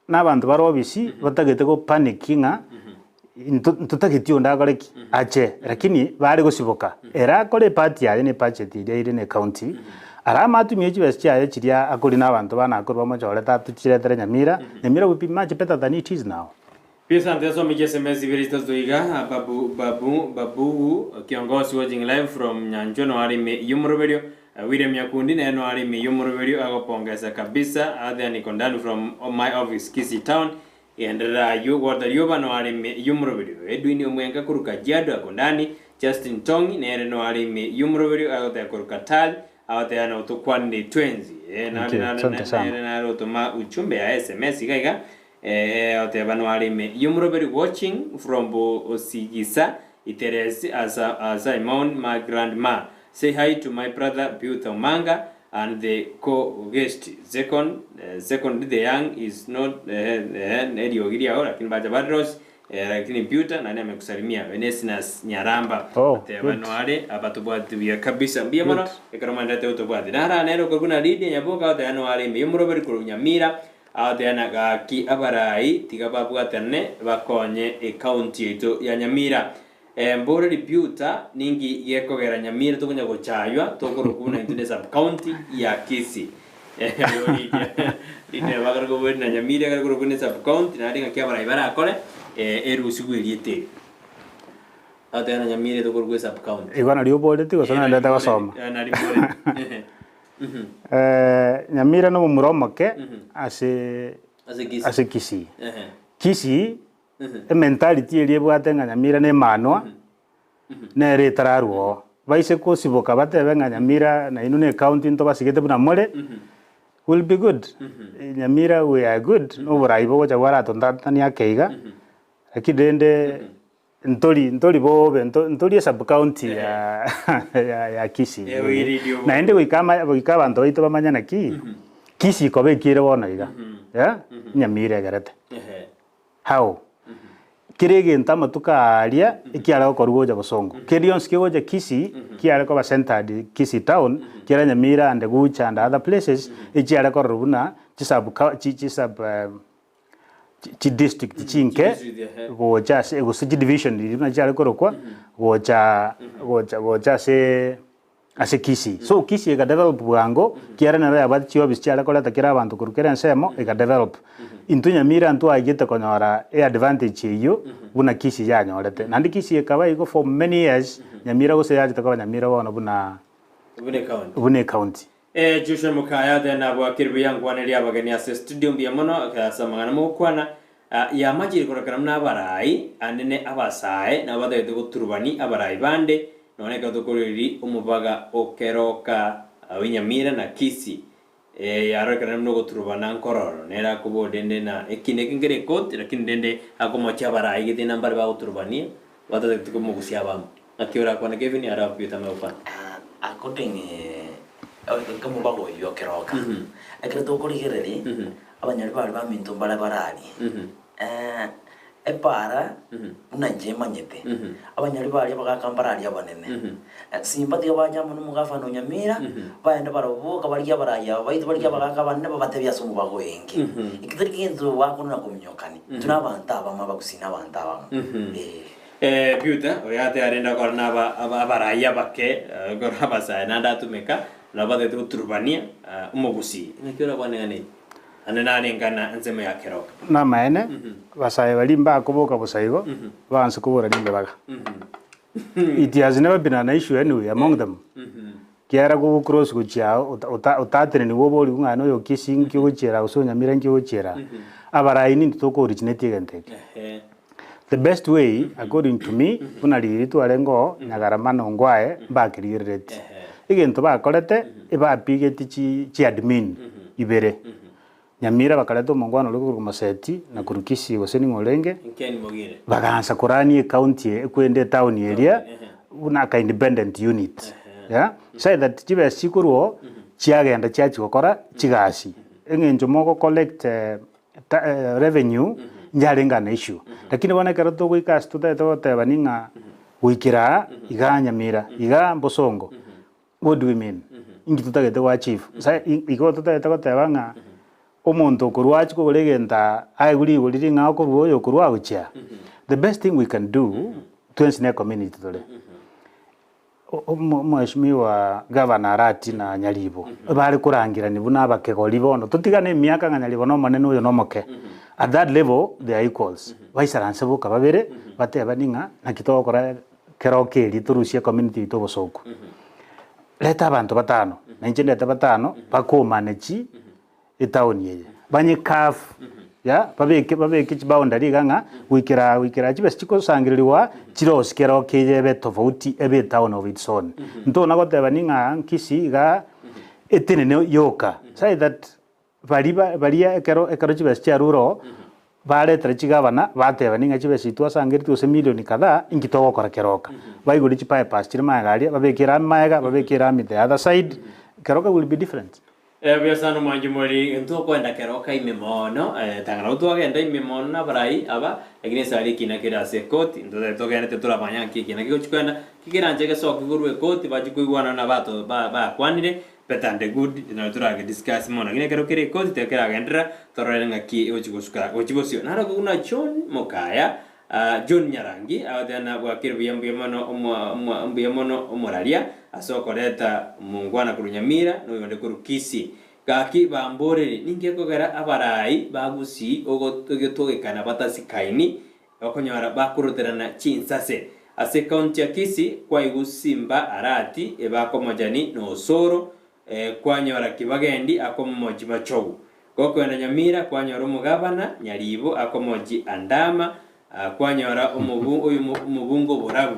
na abanto bare obisi batagete go panic ng'a nto- ntotageti onde akore ki? Ache, lakini bare gosiboka. Ere akore epart yaye na ebudget eria ere na ecounty, arame atumie chibesa chiaye chiria akoria na abanto bana akorwa bamochorete atochiretere Nyamira, Nyamira will be much better than it is now. Pisa nsome chiSMS ibere chitato iga, Babu Babu Babugu kiongozi watching live from Nyanchwa noare ime yomoroberio, William Nyakundi nere noare ime yomoroberio agopongesa kabisa, Arthur niko ndani from my office Kisii town, genderera aywo Walter Rioba noare ime yomoroberio, Edwin Omwenga korwa Kajiado ako ndani, Justin Tong'i nere noare ime yomoroberio agoteba korwa Qatar, agoteba notokwanire twensi, Thank you, asante sana. nere nare otoma ujumbe ya SMS iga iga, Ee, oteba noare ime y'omoroberi watching from Osigisa Iteresi as as I mourn my grandma say hi to my brother Beautha Omanga and the co guest second second the young is not ehe ehe eriogi riao lakini bacha badros eh, lakini Beautha nani amekusalimia Venesnas Nyaramba Oh, oteba good. noare abatobwati buya kabisa mbuya mono Good. ekero mwenderete gotobwati nara nere okorwa na Lydia Nyaboka oteba noare ime y'omoroberi korwa Nyamira Agoteana gaki abarai tiga babwatane bakonye ecounty yaito ya Nyamira. Mbore reputer ninki gekogera Nyamira tokonya gochaywa tokorokwa buna intwe ne sub county ya Kisii. Lydia bakare koboria na Nyamira ekare korokwa ne sub county naende ng'aki abarai barakore erusigwe erieta eri. Agoteana Nyamira etokorokwa esub county. Igo nario oboreti gose naendete gosoma? Nari mboreti. Nyamira nomomura omoke ase Ase Kisii. ase Kisii. Ehe. Kisii, ementality eria ebwate ng'a Nyamira na emanwa, nere etararwa oo. Baise kosiboka batebe ng'a Nyamira nainwe na ecounty ntobasigete buna more, will be good. Nyamira we are good, na oborai bogocha bwaratontatania ake iga, lakini rende Ntori ntori bobe nto ntori esub county ya ya ya Kisii Eh, oiridi obo. naende goika ama goika abanto baito bamanye naki Kisii koba ekiire bono iga eh, Nyamira egerete Ehe. how? Kera egento amatuko aaria ekiare gokorwa gocha bosongo, keri gionsi kegocha Kisii kiare koba centered Kisii town, kiara Nyamira and Gucha and other places, echiare kororwa buna chisub cou chi chisub. chidistrict chinke gocha ase gose chidivision riria buna chiare korokwa gocha gocha gocha ase ase Kisii. So Kisii eka develop bwango ekiagera nero yabwate chiofisi chiare koreta kera abanto korwa kera ensemo eka develop. Intwe Nyamira ntwagete konyora eadvantage eyio buna Kisii yanyorete. Naende Kisii ekaba igo for many years Nyamira gose yachete koba Nyamira bono buna Buna ecounty. buna ecounty. Ee, Joshua mokaya ate nabwakire buya nkwanerie abageni ase studio mbuya mono ase amang'ana mogokwana. Ah, yamachire korekana buna abarai anene abasae nabo batagete goturubani abarai bande nonya ekero tokoreri omobaga o Keroka o Nyamira na Kisii. Eh, yarorekana buna ogoturubana nkororo nere akoba rende na ekina eke nkere ekoti lakini rende akomochia abarai gete nambare bagoturubania batagete komogusia abamo. Naki orakwane Kevin arabue tame gokwana. According nkomobaga oyio keroka, ekero tokorigereria, abanyori baria baminto mbare bararie, epaara buna inche emanyete, abanyori baria abagaka mbararie abanene, simba tiga bache amo na omogafana o Nyamira, baende barabwo boka barigie abarai aba baito barigie abagaka abanene babatebie ase omobaga oyo enge. Eki tari gento bakorwa na kominyokani, intwe na abanto abamo abagusii na abanto abamo, eh. Peter, oyo ate arende akore na aba aba abarai abake, ekero abasae naende atumeka, nabo batagete goturubania omogusii. Naki orakwane ng'a neye? Naende narenge ng'a ensemo ya keroka. Namaene, abasae baria mbakoboka bosa igo, baanse kobora rimbe baga. It has never been an issue anyway among them. Kiagera gogocross gochia ao ota ota otateneniwe oborigwe ng'a aye noyo Kisii nki ogochiera gose Onyamira nki ogochiera, abarai nintwe toko originate egento eke. The best way according to me, buna riiri twarenge oo, Nyagarama na Ongwae mbakerigerereti. Egento bakorete, ebapigeti chi chiadmin ibere. Nyamira bakareta omongwana oria korwa Moseti na korwa Kisii gose ning'o orenge, Ken Mogire. bagaansa korania ecounty eye ekwende etown eria buna aka independent unit yeah so that chibesa chikorwa oo chiagenda chiachia gokora chigasi eng'encho mogo collect ta revenue njarenge an issue lakini bono ekero togoika ase totagete gotebani ng'a goikera aa igaa Nyamira igaa Bosongo What do we mean? Inki totagete go achieve? Sa igo totagete goteba ng'a omonto okorwa achie kogora egento aa aegwe rigori ring'ao korwa oyo okorwa agochia aa. The best thing we can do, twensi ne community tore, omheshimiwa gavana Arati na Nyaribo, bare korangerania buna abakegori bono, totigane emiaka ng'a Nyaribo nomonene oyo nomoke, at that level they are equals, baisaranse boka babere, batebani ng'a naki togokora Kero keria torusie ecommunity yaito obosooku. Reta abanto batano, na inche ndete batano, bakomanage etown eye. Banye curve, ya, babeke babeke chiboundary iga ng'a goikera aa goikera aa chibesa chikosangereriwa aa, chirosi kero keye ebe tofauti ebe etown of its own. Ntona goteba ning'a Kisii igaa etenene yoka, say that Baria baria ekero ekero chibesa chiarure oo, baretera chigavana, bateba ning'a chibesa echi twasangeretie gose milioni kadhaa, inki togokora keroka. Baigure chibypass chire magega aria, babeke erami magega, babeke erami the other side, keroka will be different. Buya sana omwanchi mori, ntokoenda keroka ime mono, tanga nabo twagenda ime mono na abarai aba, lakini esari ekina kere ase ekoti, ntotaete togende titoramanya nki ekina kegochi koenda, kekeranche gesoke korwa ekoti bachi koigwana na bato ba bakwanire, Better and good naro torage discuss mono lakini ekero kere ekoti tiga keragenderera torore ng'aki egochi gosuka gochi bosio. Naro buna John Mokaya John Nyarangi agoteba na bwakire buya mbuya mono omo mbuya mono omoraria ase okoreta omongwana korwa Nyamira na oyonde korwa Kisii. Gaki bamboreri ninki ekogera abarai ba Gusii ogotogekana batasikaini Okonyora bakuruterana chinsase. Ase ekaunti ya Kisii kwaigwa Simba Arati ebakomojani na Osoro kwanyora Kibagendi akomomochi Machogu. Gokoenda Nyamira kwanyora omogabana Nyaribo akomochi Andama kwanyora omobunge Oborabu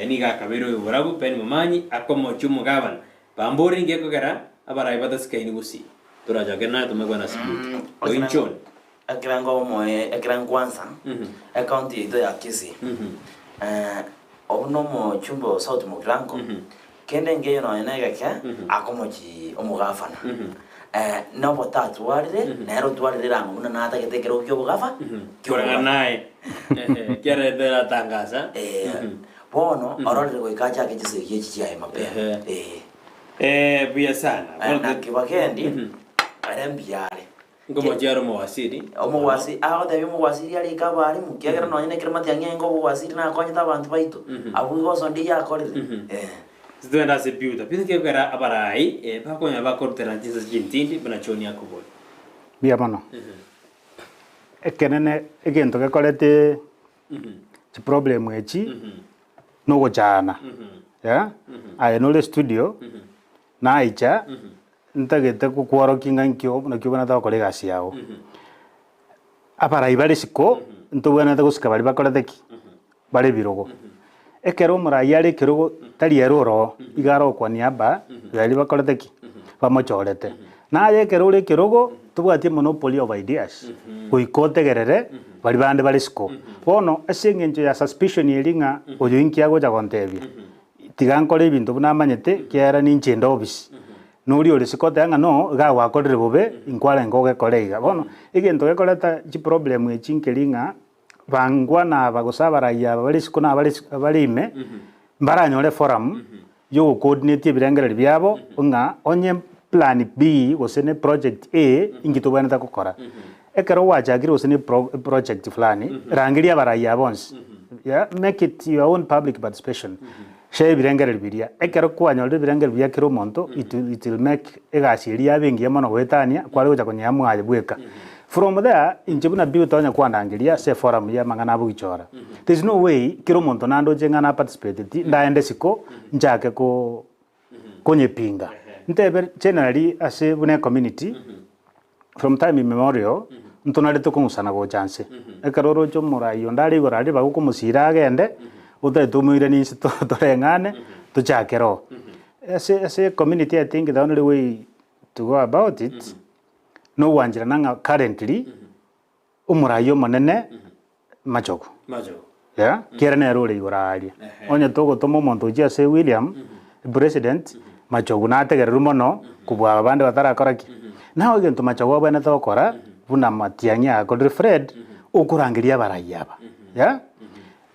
nigo akabeire oyo Oborabu Ben Momanyi akomochi omogabana. Bambori ninki ekogera abarai batasikaini Gusii. Torachake naye tomanye kogenda ase Beauty. Oinchoni. Ekerengo omoe ekerengo kwanza ecounty yaito ya Kisii obwo na omochumbe o South Mugirango kende nkeiyo nonye na egeke akomochi omogafana na obotatwarire nere otwarire erango buna natagete ekerogo kia obogafa Koreng'ana naye ekiarete ratangasa. Bono ororire goika achake chisegi echi chiaye mapema. Buya sana. Na kibagendi ere mbuya are. Nkomochia are omowasiri. Omowasi agotebia omowasiri arike abarimu, ekiagera nonya na ekerema tiang'enga obowasiri nakonyete abanto baito, abwo igo onsi onde yakorire. Eh. Titogenda ase Piuta. Piuta kegokera abarai bakonyora bakoruterana chinsa chintindi buna John akobora. Mbuya mono. Ekenene egento gekorete chiproblem echi, nogochaana, yeah, aye nore studio, naicha. Ntagete gokworokia ng'a nkio naki obwenerete gokora egasi yao. Abarai bare isiko, ntobwenerete gosika baria bakorete ki? Bare ebirogo. Ekero omorai are ekerogo tari ere oroo, iga are okwa niaba baria bakorete ki? Bamochorete. Naye ekero ore ekerogo, tobwati emonopoly of ideas, goika otegerere baria bande bare isiko. Bono ase eng'encho ya suspicion eria ng'a oyo inki agocha gontebia, Tiga nkore ebinto buna amanyete, ekiagera ninche inde obisi. Noria ore isiko oteba ng'a no, iga gwakorire bobe, inkwarenge ogekora iga. Bono, egento gekoreta chiproblem echi nkeri ng'a, bangwana aba gose abarai aba bare isiko na abare isiko bare ime, mbaranyore eforum, ya ogocoordinate ebirengererio biabo, ng'a onye plan B gose ne project A, inki tobwenerete gokora. Ekero gwachakire gose ne epro eproject fulani, rangeria abarai aba bonsi, yeah, make it your own public participation, share ebirengererio biria. Ekero kwanyorire ebirengererio bia kera omonto, it will it will make egasi eria yabe engiya mono goetania, kware gocha konyea mwaye bweka. From there, inche buna Bill tonya kwandangeria ase eforum ya amang'ana a bogichora, there is no way kera omonto nandoche ng'a na participateti, ndaende isiko, nchake ko. konyepinga. Ntebe generally ase buna ecommunity, from time immemorial, ntonarete kong'usana gocha nse. Ekero oroche omorai onde are igoro aria bagokomosira agende, otagete omoiranie inse toreng'ane, tochakere oo. Ase ase ecommunity I think the only way to go about it, nogwancherana ng'a currently, Omorai omonene machogu. Yeah, kiere nere ore igoro aaria. Onye togotoma omonto gochia ase William, president, machogu nategererwe mono kobua aba bande batarakora ki? Nao egento machogu abwenerete gokora, buna Matiang'i agakorire Fred, okorangeria abarai aba, yeah,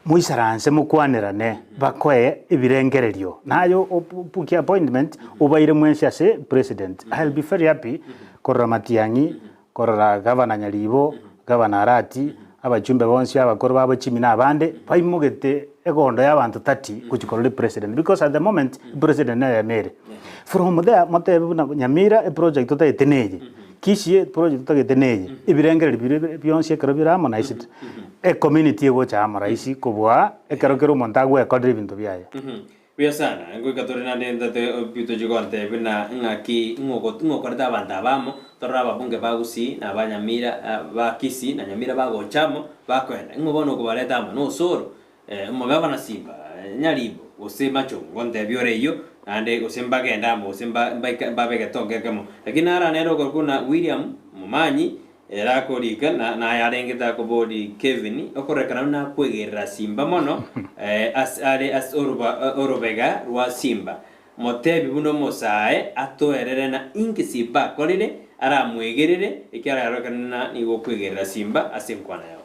moisaranse mokwanerane bakoe ebirengererio, naye obukie appointment obaire mwensi ase president. I'll be very happy korora Matiang'i Korora gavana Nyaribo, gavana Arati, abachumbe bonsi abakoro babo chimi na abande baimogete egondo y'abanto 30 gochia korora epresident because at the moment epresident neyemo ere. From there motebe buna Nyamira eproject totagete neye, Kisii eproject totagete neye, ebirengererio biria bionsi ekero bire amo naisete, ecommunity egocha amo rahisi kobua ekero kera omonto agwekorera ebinto biaye. Buya sana, ngoika tore naende ntate tochie gontebia buna ng'aki ng'okorete abanto aba amo, torore ababunge ba Gusii na aba Nyamira ba Kisii na Nyamira bagocha amo bakoenda. Ing'o bono okobareta amo? Nosoro, omogabana Simba, Nyaribo, gose Machogu, ngontebia ore eyio, naende gose mbagende amo gose mbaike mbabe egetongo ekemo. Lakini naro nere okorokwa buna William Momanyi, Ere akorika, na nayarengete akobori Kevin, okororekana buna akwegerera Simba mono, ase are ase oroba orobega rwa Simba. Motebi buna omosae atoerere na inki Simba akorire aramwegerere, ekiagera yarorekana buna nigo okwegerera Simba ase enkwana yao.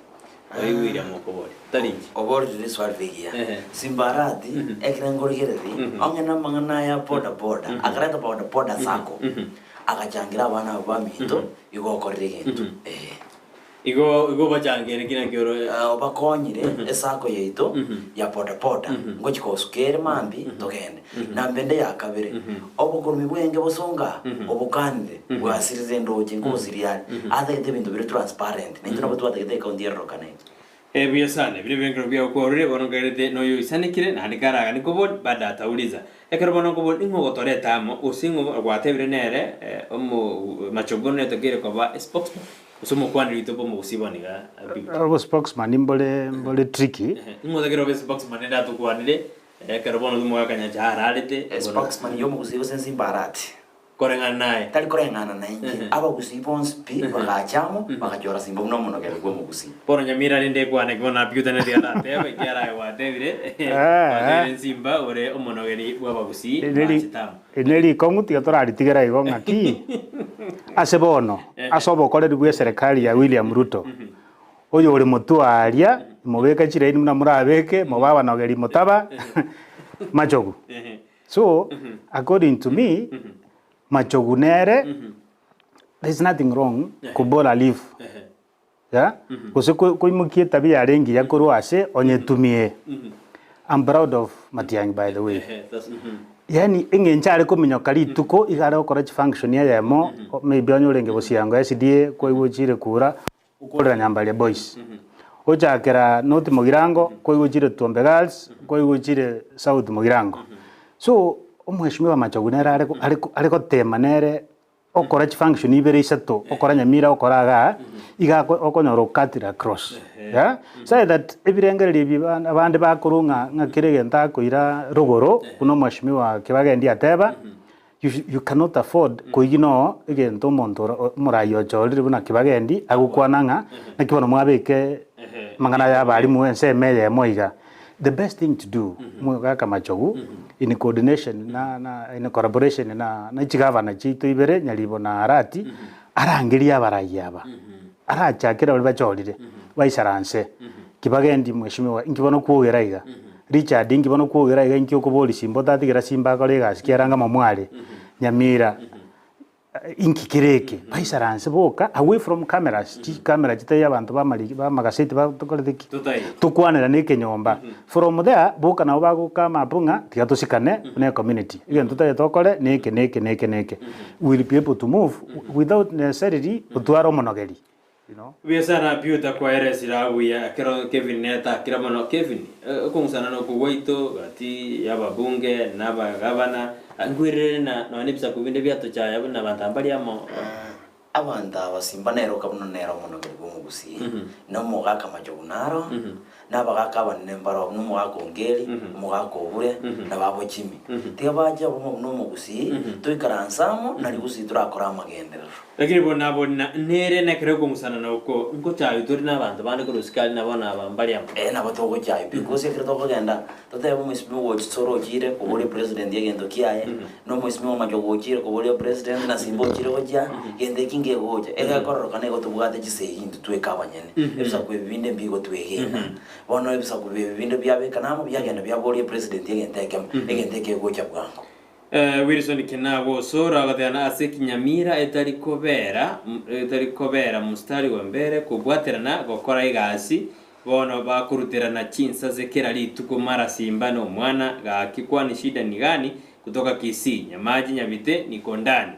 Oyo William okoboria, tari inche. Oborire riswali rigiya. Ehe. Simba Arati, ekero nkorigereria, onye namang'ana aya boda boda, akareta boda boda sacco. Agachangira abana abwo baminto, igo okorire egento. Ee. Igo igo obachangere ki naki oro. Eh, obakonyire esako yaito ya boda boda ngochi kosuka ere mambi togende. Namba ende ya kabere, obokorumi bwenge bosonga obokanire bwasirire ndoche nkobosiria are atagete ebinto bire transparent naintwe nabo twatagete ecounty erorokane iga. Buya sana, ebiria ebirengererio biao kwarure, bono nkairete noyo oisanekire, naende karaganie kobori, bado atauliza. Ekero bono nkobori, ning'o ogotoreta amo, gose ing'o gwatebire nere omo machogu netokeire koba espokesman, gose omokwaneri oito bw'omogusii bono iga Biggy? Obo spokesman mbore mbore tricky. Ning'o otakeire obe spokesman rende atokwanire, ekero bono omogaka Nyachae ararete, bono. Spokesman y'omogusii gose Nsimba Arati. Koreng'ana naye. Tari koreng'ana nainche. Abagusii bonsi pi bagacha amo, bagachora Simba buna omonogeri bw'omogusii. Bono Nyamira rende ekwane ki bono Abiuta nere aratebe ekiagera aye gwatebire, gwatebire Nsimba ore omonogeri bw'abagusii bachete amo. Eri ne rikong'u tiga toraritigera igo ng'aki ase bono ase obokoreri bw'eserekari ya William Ruto oyore motwe aaria mobeke chiraini buna morabeke mobe abanogeri motaba machogu. So, according to me, Machogu nere, there is nothing wrong kobora leave. Yeah? Gose koimokia etabia yare engiya korwa ase onyetumie. I'm proud of Matiang'i by the way. Yaani eng'encho are kominyoka rituko iga are gokora chifunction eyemo, maybe onye orenge Bosiango SDA, kwaigwa ochire kura, Okorera Nyambaria Boys, ochakera North Mogirango, kwaigwa ochire Tuombe Girls, kwaigwa ochire South Mogirango. So, omweshimiwa Machogu nere are are are gotema nere okora chifunction ibere isato, okora Nyamira okora igaa, iga ako okonyora okatire across yeah, so that ebirengererio ebi abana abande bakorwa ng'a ng'a kera egento akoira rogoro, buna omweshimiwa Kibagendi ateba. You you cannot afford koigina oo egento omonto ora omoraia ochorire buna kibagendi agokwana ng'a naki bono mwabeke amang'ana aya abalimu ensemo eyemo iga. The best thing to do omogaka Machogu in coordination na na in collaboration na na chigavana chiaito ibere Nyaribo na Arati arangerie abaraia aba arachakere baria bachorire baisaranse kibagendi mweshimiwa inki bono kwogera iga. Richard, inki bono kwogera iga inki okoboria Simba otatigera Simba akore egasi kiaranga amo mware Nyamira inki kere eke baisaranse boka away from cameras chicamera chitari abanto bamari bamagaseti batokorete ki tokwanerane ekenyomba from there boka nabo bagokama abwo ng'a tiga tosikane buna ecommunity egento totagete tokore neke neke neke neke we will be able to move without necessarily gotwara omonogeri. You know. Buya sana pi otakwaera esira buya ekero Kevin netakire mono. Kevin, okong'usana nokwo gwaito gati y'ababunge na abagavana, nkwerere na nonya nebisaku binde biatochaya buna abanto aba mbari amo. Abanto aba simba neroka buna nere omonogeri bw'omogusii, na omogaka machogu naro, na abagaka abanene mbaro buna omogaka Ongeri, omogaka Obure, na babo Jimmy. Tiga bache obomo buna omogusii, toikaranse amo, nari gusii torakore amagenderero. Lakini bono nabo nere nekero okong'usana oko nkochaywa tore nabanto bande korwa isiko aria nabo naba mbare amo. Ee nabo togochaywa because ekero tokogenda totebe omwesimigwa ogochia ore ochire koboria president egento kiaye, na omwesimigwa omachogu ochire koboria president na simba ochire gochia, gento eki ngegocha. Egekororokana igo tobwate chisegi intwe tweka abanyene, ebisaku ebi binde mbigotwegena. Bono ebisaku ebi binde biabekana amo biagenda biaboria president egento ekemo, egento eke kegocha bwango. Wilson Kinagwa Osoro agoteana ase Kinyamira etari kobera etari kobera mstari wa mbere kobwaterana gokora egasi bono bakoruterana chinsase kera rituko mara simba nomwana gaki kwani shida ni gani kutoka Kisii Nyamaji Nyabite niko ndani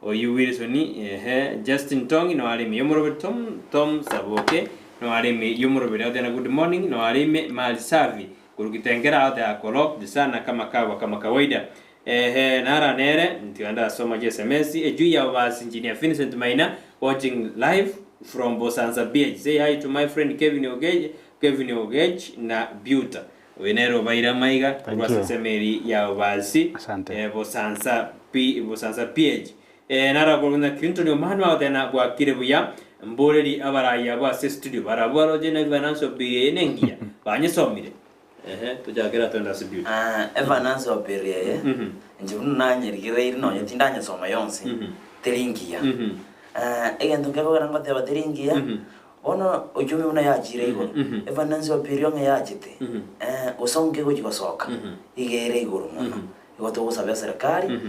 Oyio Wilson ehe Justin Tongi no areme yomoroberi Tom Tom Saboke no areme yomoroberi agoteba good morning no areme mali safi korwa Kitengela agoteba ako locked sana kama kawa kama kawaida ehe nara nere ntiga ndasoma chi sms ejuu ya basi Engineer Vincent Maina watching live from Bosanza BH say hi to my friend Kevin Ogech Kevin Ogech na Buta Oyo nere obaire amaiga Thank korwa ase you. ensemo eria ya Obasi, Asante. Bosansa P, Bosansa PH. Naro akorokwa ng'a Clinton Omano agoteba na bwakire buya, mboreri abarai abwo ase estudio barabwo baroche na efinance bill eye nengiya, banyesomire. Ehe, tochakere atwende ase beauty. Efinance bill eye, inche buna nanyerigereiri nonye tindanyesoma yonsi, teri ngiya. Egento nkekogera ngoteba teri ngiya, Bono uchumi buna yachire igoro, efinance wa bill ng'a yachete, gose onge egochi gosoka, iga ere igoro mono. Igo togosaba eserekari,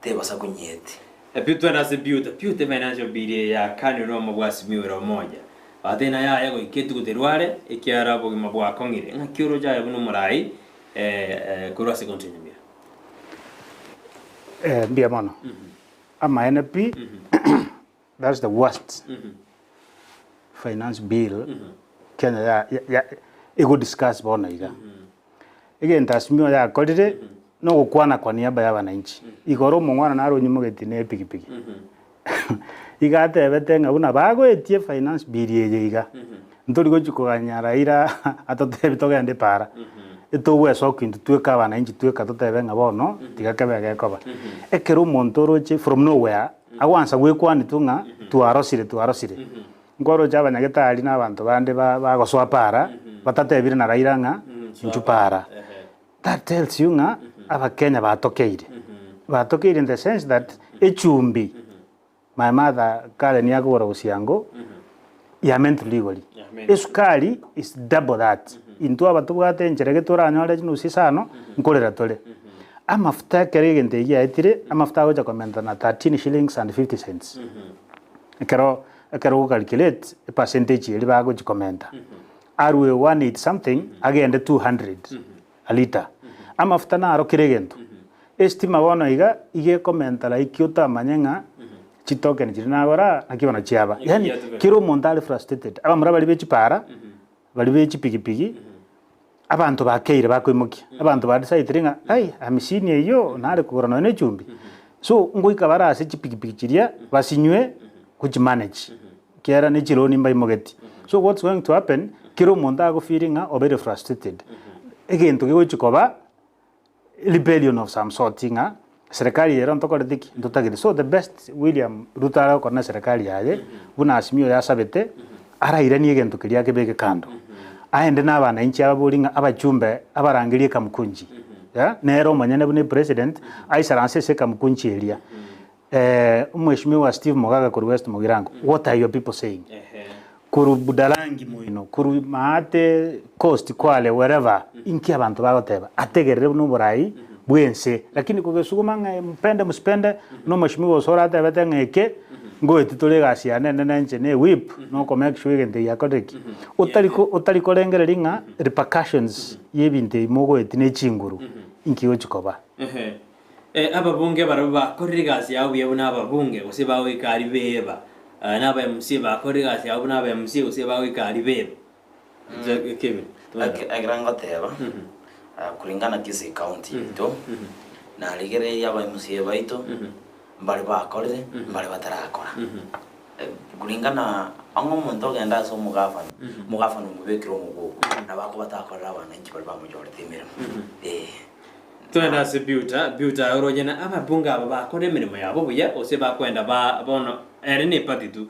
tebasa konyeti. Pi twende ase Beauty. Beauty financial bill eye yakanirwe nomobwasimi ore omoja. Batebie naye aye goika etugo terware, ekiagera obogima bwakong'ire. Ng'aki oroche aye buna omorai korwa ase ecounty ya Nyamira? Mbuya mono. Amaene pi, That's the worst finance bill Kenya ya ya ego discuss bono iga. Egento Azimio yakorire nogokwana kwa niaba ya abananchi. Igoro omong'wana naro onyimogeti ne epikipiki. Iga atebete ng'a buna bagoetie finance bill eye iga, ntori gochi koganya Raila atotebi togende para. Etogwesokia intwe tweka abananchi tweka totebe ng'a bono tiga kebe gekoba. Ekero omonto oroche from nowhere Agwansa gwekwanetwe ng'a twarosire, twarosire. Nkoroche abanyagetari na abanto bande bagosoa para, batatebire na Raila ng'a inchu para. That tells you ng'a abakenya batokeire. Batokeire in the sense that echumbi, my mother kare nigo akogora bosiango, yamentirwe rigori. Esukari is double that. Intwe aba tobwate enchera gete toranyore chinusu isano, nkorera tore. Amafuta ekero egento eki giaetire, amafuta agocha komenta na 13 shillings and 50 cents. Ekero ekero ogo calculate epercentage eria bagochi komenta, arwe 180 something agende 200 a litre. Amafuta naro kera egento. Estima bono iga, iga ekomenta like otamanye ng'a chitoken chiria nagora naki bono chiaba. Yaani kera omonto are frustrated, abamura baria be chipara, baria be chipigipigi, abanto bakeire bakoimokia, abanto ba decidire ng'a ai amisini eyio nare kogora nonya na echumbi. So ngoika bare ase chipigipigi chiria basinywe gochimanage, ekiagera ne chironi mbaimogeti. So what's going to happen, kera omonto ago feel ng'a obeire frustrated, egento kegochi koba rebellion of some sort ng'a serikali eye ero ntokoreti ki? Ntotagete. So the best William Ruto are gokora na serikali yaye, buna Azimio yasabete, arairanie egento keria akebeke kando. Aende na abananchi ababori ng'a abachumbe abarangerie Kamukunji, yeah, nere omonyene buna epresident, aisaranse ase Kamukunji eria. Omweshimiwa Steve Mogaka korwa West Mugirango, what are your people saying? Korwa Budalangi moino, korwa Maate, Coast, Kwale, wherever, inki abanto bagoteba? Ategerere buna oborai bw'ense. Lakini kogesuguma ng'a mpende msipende, buna omweshimiwa Osoro atebete ng'a eke, ngoeti tore egasi yane enene inche ne ewhip, na oko make sure egento eke giakorire ki? Otari ko otari korengereria ng'a repercussions ya ebinto ebi mogoeti ne chinguru, inki gochi koba. Ababunge barabwo bakorire egasi yabo buya buna ababunge, gose bagoika aria beba. Na aba MC bakore egasi yabo buna aba MC gose bagoika aria bebe. Kevin. Ekero ngoteba, kulingana Kisii County yaito, narigereirie aba MCA baito, mbare bakorire, mbare batarakora. Kulingana ang'e omonto ogenda ase omogafana, omogafana omobekire omogogo, nabo akoba takorera abananchi baria bamochorete emeremo, eh. Togende ase Buta, Buta oroche na ababunge aba bakore emeremo yabo buya, gose bakwenda ba bono ere ne party tu,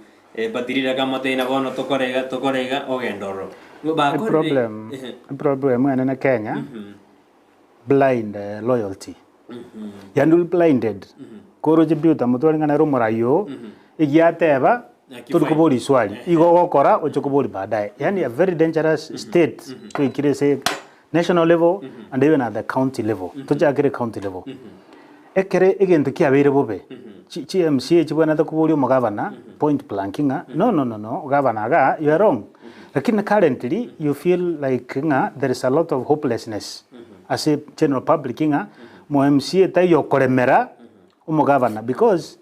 party riria akamotebia bono tokore iga tokore iga ogende ororo. Bakorire Eproblem, eproblem enene Kenya, blind loyalty. Yaani ori blinded, koroche Buta motware ng'a nere omorai oo, egiateba Naki tori fine. koboria iswali, igo ogokora oche koboria baadaye. Yaani a very dangerous state toikire ase national level and even at the county level. Tochakere county level. Ekere egento kiabeire bobe, chi chi MCA chibwenerete koboria omogavana point blank ng'a no no no no gavana igaa you are wrong. Lakini currently you feel like ng'a there is a lot of hopelessness ase general public ng'a mo MCA taiyo okoremera omogavana because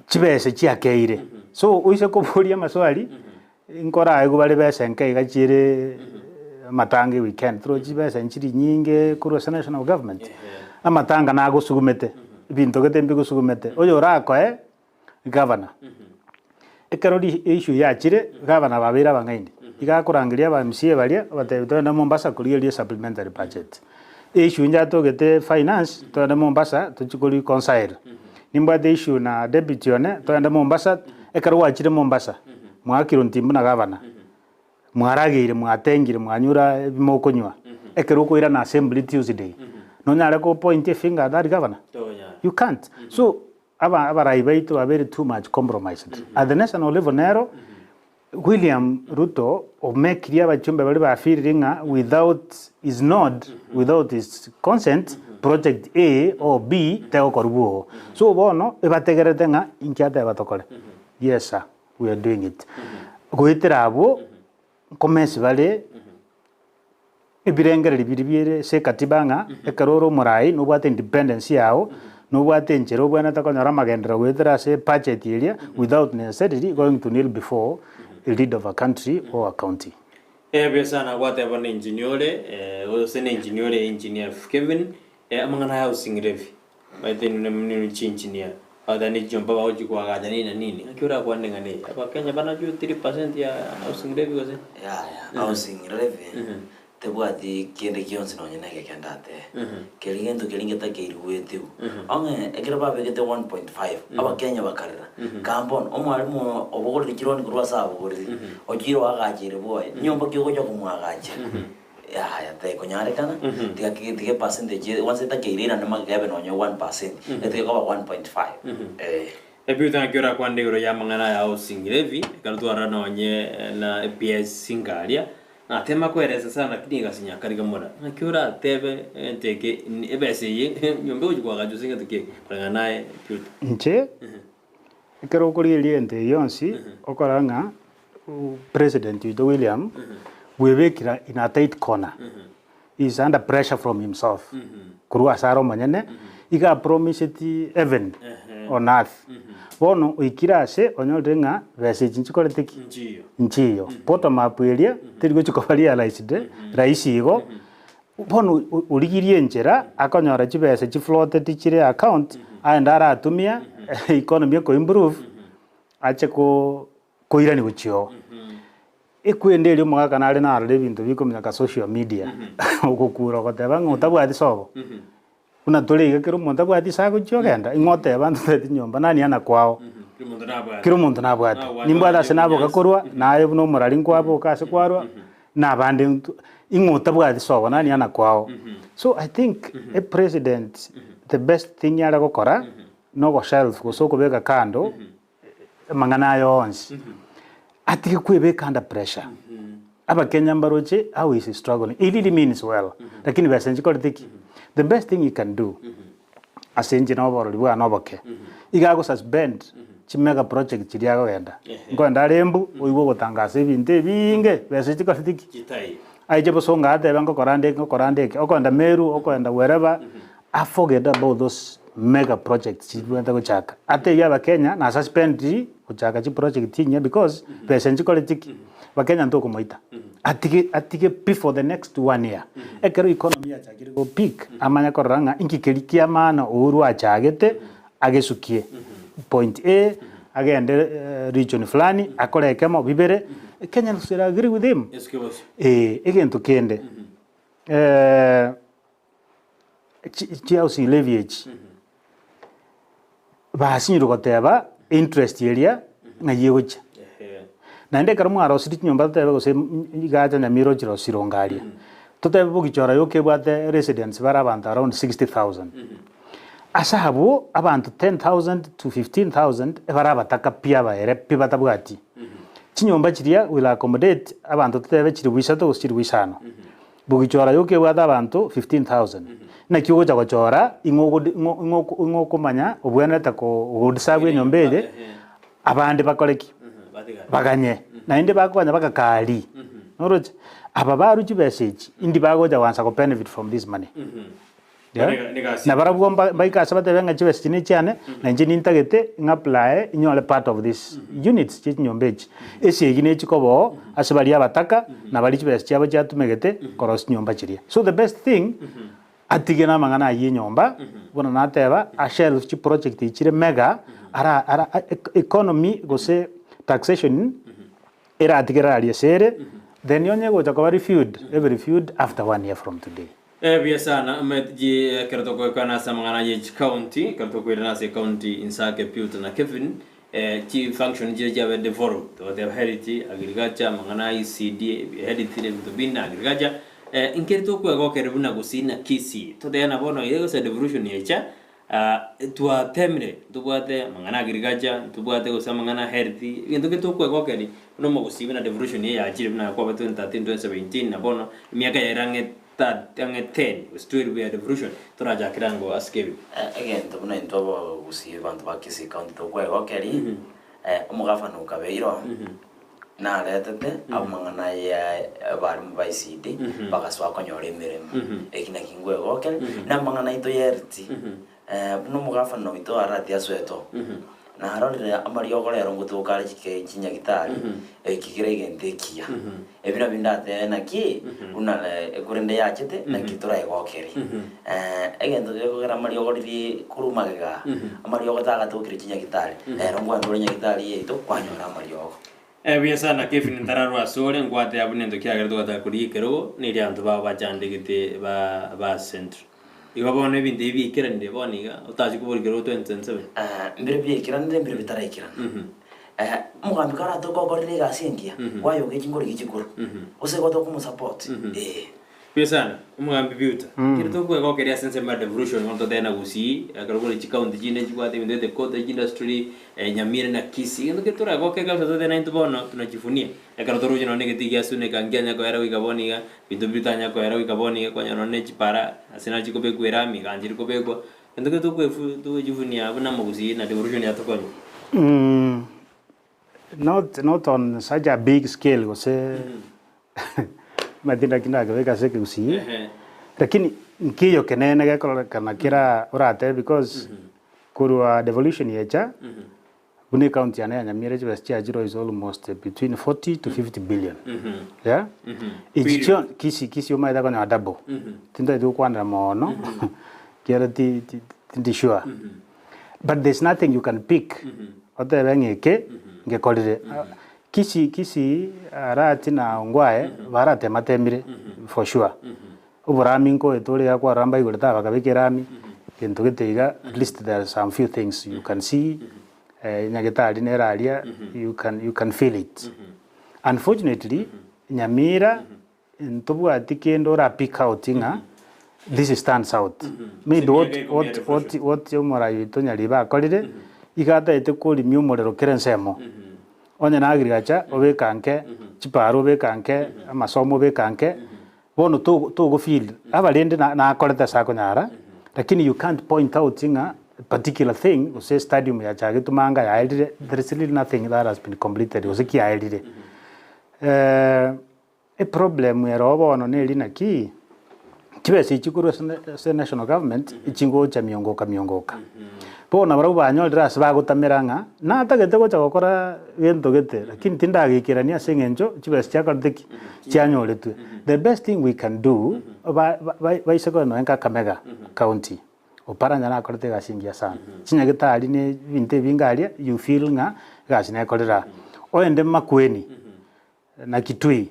chibese chiakeire. So oise koboria amaswali, nkoraegwe bare besa enke iga chiere amatanga eweekend, torochi chibesa nchiri nyinge korwa ase national government, amatanga nagosugumete, ebinto gete mbigosugumete, oyo orakoe gavana. Ekero ri issue yachire, gavana babeire abang'aini, iga akorangeria aba MCA baria, obatebia togende Mombasa korigereria esupplementary budget. Issue njatogete finance, togende Mombasa tochie ko reconcile. Nimbwate issue na deputy one, togende Mombasa, ekero gwachire Mombasa, mwakire ontimbu na gavana, mwarageire mwatengire mwanyure ebi mokonywa, ekero okoirana assembly Tuesday, nonyare ko point a finger at that governor? You can't. So, Aba abarai baito babeire too much compromised. At the national level nero, William Ruto omekirie abachumbe baria bafeelire ng'a without his nod, without his consent, project A or B tegokorwa bwogo. So bono ebategererete ng'a inki ateba tokore. Yes sir, we are doing it. Goetera abwo, nkomesi bare Ebirengererio biria biire ase ekatiba ng'a ekero ore omorai nobwate independence yao, nobwate enchera obwenerete konyora amagenderero goetera ase ebudget eria without necessarily going to kneel before a leader of a country or a county. Ebuya sana gwateba ne engineer ore gose ne engineer ore engineer Kevin amang'ana aya housing levy Omanyete inwe ninwe chinchinia, abatari ne chinyomba bagochia koagacha nini na nini, ng'aki orakwane ng'a neye? Abakenya banachwe 3% ya housing levy gose? Yaya, housing levy tebwati kende gionsi nonye na egeke ndatebe. Keri gento keria ngetakeirigwetiwu. Ong'e ekero babegete 1.5, abakenya bakarera, kaa mbono omwalimu obogoretie chironi korwa ase abogoretie, ochire oagacheire bwoye, nyomba ki ogocha komoagachera? Yaya tekonyarekana, tiga ki tiga epercentage eye once etakeire irane magega ebe nonye 1%, etige koba 1.5, eh. Ebiuta naki orakwane igoro y'amang'ana aya housing levy, ekero twarora nonye na PS Singaria, natema koeresa sana lakini egasinya akariga mora. Naki oratebe egento eke ebesa eye nyomba egochi koagachwa ase egento ki koreng'ana naye Ebiuta? Inche, ekero okorigereria egento eye yonsi, okorora ng'a President oito William bwebekire in a tight corner, he is under pressure from himself korwa ase are omonyene, iga apromiseti heaven on earth. Bono oikire ase onyorire ng'a besa echi nchikorete ki? Nchiyo. Bottom up eria teri gochi koba realized rahisi igo, bono origirie enchera akonyora chibesa chifloateti chire account aende aratumia economy eko improve ache ko koirani gochia oo. Ekwende eria omogaka nare narora ebinto bikominyoka social media, ogokura ogoteba ng'a otabwati sobo, buna tore iga kera omonto abwati ase agochia ogenda, ing'o oteba ntoteti nyomba nani ana kwao? Kera omonto nabwate. Nimbwate ase naboka korwa, naye buna omorari nkwaboka ase kwarwa, na abande nto ing'o otabwati sobo nani ana kwao? So I think a president the best thing are gokora, nogoshelve gose okobeka kando. amang'ana aya onsi, atige kwebeka under pressure. Abakenya mbaroche how he is struggling, he really means well, lakini besa nchikorete ki? The best thing he can do, ase inche na oborori bwane oboke, iga ago suspend chi mega project chiria agogenda. Nkoenda are Embu, oigwe ogotangasa ebinto ebiinge, besa chikorete ki? Aiche bosongo atebe ngokora nde eke, ngokora nde eke, okoenda Meru, okoenda wherever, a forget about those. mega projects chibwenerete gochaka. Atebie abakenya na suspend gochaka chiproject chinyia because besa nchikoreti ki? Bakenya ntokomoita. Atige atige pi for the next one year. Ekero economy yachakire go peak, amanye korora ng'a inki keria kia maana Uhuru achagete agesukie. Point A, agende region fulani, akore ekemo, bibere, Kenyans will agree with him. Esukie bosio. Eeh, egento kende, chi chihousing levy echi, basinyirwe goteba interest eria ng'ai egochia. Naende ekero mwarosirie chinyomba totebe gose igacha Nyamira ochire Sironga aria, totebe Bogichora yoka ebwate residents bare abanto around 60,000. Ase abwo abanto 10,000 to 15,000 ebare abataka pi abaere pi batabwati. Chinyomba chiria will accommodate abanto totebe chilifu isato gose chilifu isano. Bogichora yoka ebwate abanto 15,000. Naki ogocha gochora ing'o ogod ing'o ing'o ing'o okomanya obwenerete ko godeserve enyomba eye, abande bakore ki? Baganye. Naende bakoganya bagakaaria. Noroche? Aba barwe chibesa echi, indi bagocha goansa go benefit from this money. Yeah. Na barabwo mba- mbaike ase batebe ng'a chibesa echi nechiane, na inche nintagete ng'apply inyore part of this units chie chinyomba echi. Esegi nechikoba oo ase baria abataka, na baria chibesa chiabo chiatumegete korosia chinyomba chiria. So the best thing, atige na amang'ana ayio enyomba, buna nateba, ashelve chiproject echi chire mega, ara ara economy gose taxation, eratigere aria ase ere, then onye egocha koba reviewed, ebe reviewed after one year from today. Buya sana omanyete ekero togoekana ase amang'ana ye chikaunti, ekero tokoirana ase ekaunti Insake, Piuta na Kevin, chi function chiria chiabe devolved, togoteba health, agriculture, amang'ana a ECD, health na ebinto binde agriculture, nkeri tokoegokeria buna gusii na Kisii, totebe na bono iga gose devolution echa, Twatemire, ntobwate amang'ana a agriculture, ntobwate gose amang'ana a health, egento keri tokwegokeria buna omogusii buna devolution eye yachire buna kwaba 2013, 2017 na bono emiaka yaira ang'e that ang'e ten gose 12 ya devolution torachakere ango ase kebio. Egento buna intwe abagusii abanto ba Kisii County tokwegokeria, omogavana o Kabeiro, naretete amang'ana ya abarimu ba ECD bagasoa konyora emeremo. Eki naki nkwegokera, na amang'ana aito y'eriti, buna omogafana oito Arati asoete oo, narorire amariogo rero ngotoka are chike chinyagitari, eki kere egento ekiya. Ebi nabio ndatebe naki, buna ekorende yachete, naki toraegokere. Egento gekogera amariogo riria korwa magega, amariogo tagatokire chinyagitari, rero nkwancha ore nyagitari yaito kwanyora amariogo. Buya sana Kevin ntararwa asore nkwateba buna ento kiagera togataka korigia ekerogo neria abanto bao bachandegete ba ba central. Igo bono ebinto ebi biaikeranire bono iga otachi koboria ekerogo 2027. Mbire biaikeranire mbire bitaraikerana. Omogambi karatoke okorire egasi engiya, kwayoka echi nkorigia chikura, gose igo tokomosupport, eh. Buya sana, omogambi Biuta. Ekero tokwegokeria ase ensemo ya devolution bono totebe na Gusii, ekero kore chicounty chinde nchibwate ebinto gete cottage industry, Nyamira na Kisii. Egento keri toragoke kabisa totebe naintwe bono tunajivunia. Ekero toroche nonye na egetii gia Suneka nkianya koera goika bono iga, ebinto bitanya koera goika bono iga, kwanyora nonye na echipara ase nachi kobekwa erami iga nchiri kobekwa. Egento keri tokwefu togojivunia buna omogusii na devolution yatokonya. Not not on such a big scale gose omanyete naki ndakebeke ase ekegusii, lakini nkiyo ekenene gekororekana kera oratebe because korwa devolution echa, buna ecounty yane ya Nyamira chibesa chiachire is almost between 40 to 50 billion, yeah, echi chio Kisii Kisii omanyete akonyora double, tintagete gokwanera mono ekiagera ti ti tindi sure. But there's nothing you can pick otebe ng'a eke ngekorire. Kisii Kisii Arati na Ongwae baratematemire for sure. Oborami nkoete ore iga kwarora mbaigorete aba bakabeka erami, gento gete iga at least there are some few things you can see, nyagetari nere aria you can you can feel it. Unfortunately, Nyamira Ntobwati kende ora pick out ng'a this stands out. Maybe what what what what omorai oito Nyaribo akorire, iga atagete korimia omorero kera ensemo. Onye na agriculture obeka nke, chipara obeka nke, amasomo obeka nke, bono togo togo feel aba rende na nakorete ase akonyara, lakini you can't point out ng'a particular thing gose stadium yachagetwe manga yaerire, there is really nothing that has been completed gose kiaerire. Eproblem ere oo bono neri naki, Chibesa echi korwa ase ase national government chingocha miongoka miongoka. Bono nabarabwo banyorire ase bagotamera ng'a natagete gocha gokora gento gete lakini tindageikerania ase eng'encho chibesa chiakorete ki? Chianyoretwe. The best thing we can do ba ba baise koenda nonye Kakamega county, Oparanya nakorete egasi engiya sana. Chinyagetari na ebinto ebinge aria you feel ng'a egasi nekorire aa. Oende Makueni. na Kitui,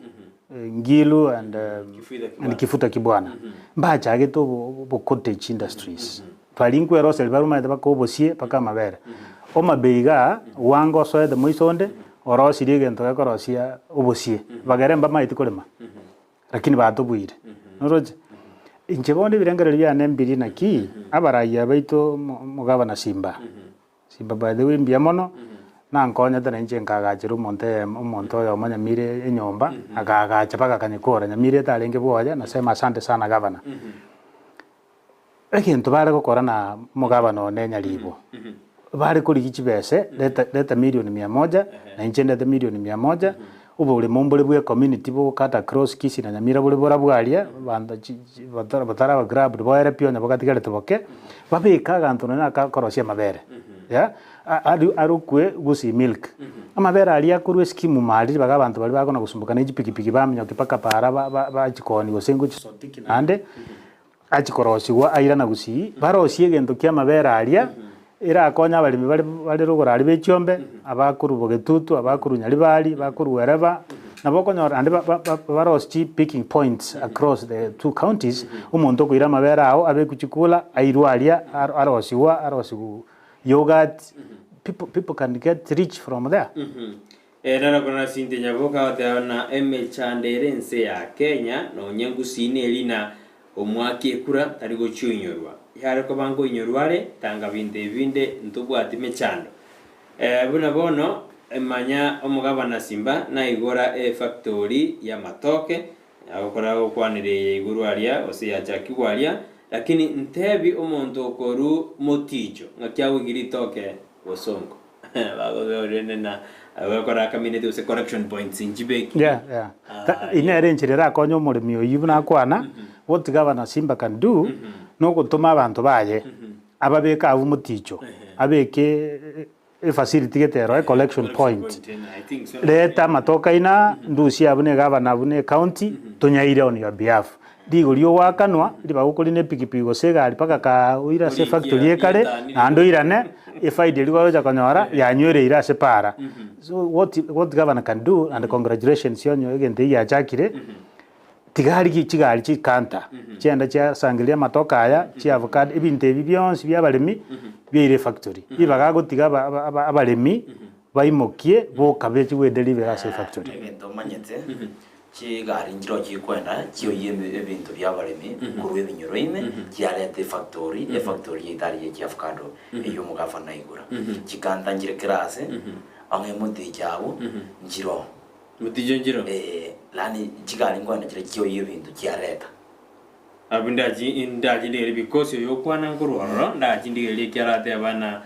Ngilu and and Kifuta Kibwana mbachagete obo cottage industries baria nkweroseria baria omanyete mpaka obosie mpaka amabere. Homa Bay igaa wanga osoete moiso onde orosirie egento gekorosia obosie bagere mbamaeti korema lakini batobuire noroche? Inche bono ebirengererio biane mbiri naki abarayia baito omogabana Simba. Simba by the way mbuya mono, nankonyete na inche nkaagachera omonto eyemo omonto oyomo nyamira enyomba, akaagacha mpaka akanyekora, nyamira etarenge bwoye, nasema asante sana gavana. Egento bare gokora na omogavana one Nyaribo, bare korigia chibese, leta leta milioni mia moja, na inche ndete milioni mia moja, oboremo mbore bwa ecommunity bogokata across Kisii na Nyamira bore borabwo aria, abanto chi chi batara bataraba grabbed boere pi onye bogatigarete boke, babeke aganto nonye aka korosia amabere yeah, a- arokwe gusii milk. Amabere aria akorwa eskimu maria ribaga abanto baria bakona gosumboka ne chipikipiki baminyokia mpaka para ba- ba- bachikoni gose ngochi naende. Achia korosigwa airana gusii, barosie egento ki'amabere aria, erakonye abaremi bare bare rogoro aria be chiombe, abakorwa Bogetutu, abakorwa Nyaribari, abakorwa wherever, nabo okonyora naende ba- ba- ba- barosie chi picking points across the two counties, omonto okoira amabere ao abekwe chikula, airwe aria aro arosigwa arosigwa yoghurt, people people can get rich from there. Ere nakorora Cynthia Nyaboka agoteba buna emechando ere ense ya Kenya nonye ngusii neri na omwaki ekura tari gochia oinyorwa. Yare koba nkoinyorwa are tanga binto ebi binde ntobwati mechando. Buna bono manya omogabana Simba naigora efactory y'amatoke agokora gokwanera eye igoro aria gose yachakigwa aria lakini ntebi omonto okoru moticho ng'aki agoikia ritoke bosongo. Bagoteba na bagokora akamineti gose correction points nchibekire. Yeah, yeah. Ta- Inere enchera erakonye omoremi oyio buna akwana, what Governor Simba can do, nogotoma abanto baye, ababeke abwo moticho, abeke efacility gete ero, ecollection point. I think so. Reta amatoke aino aa, ndusie abwo na egavana abwo na ecounty, tonyaire on your behalf. Rigori ogoakanwa, ribaga okori ne epikipiki gose egari mpaka kaa oire ase efactory ekare, naende oirane, efaida eria kwagocha konyora yanywereire ase para. So what what governor can do and congratulations onye egento eyio giachakire, tiga arigie chigari chikanta, chiaenda chiasangereria amatoke aya, chiavocado, ebinto ebi bionsi bia abaremi, biaire efactory. Ribaga agotiga aba aba aba abaremi, baimokie boka beche goedeliver ase efactory. Egento omanyete, Chigari nchireo chikwenda chioyie ebinto bi'abaremi korwa ebinyoro ime, chiareta efactory, efactory yaito aria ye chiavocado eyio omogavana aigora. Chikanta nchire kera ase, ang'e emoticho abwo, nchiroo. Moticho nchiroo? Eh, yaani chigari nkoenda chire chioyie ebinto chiareta. Abwo ndachi ndachindigerie because oyo okwana nkorwa ororo, ndachindigerie ekiagera arateba ng'a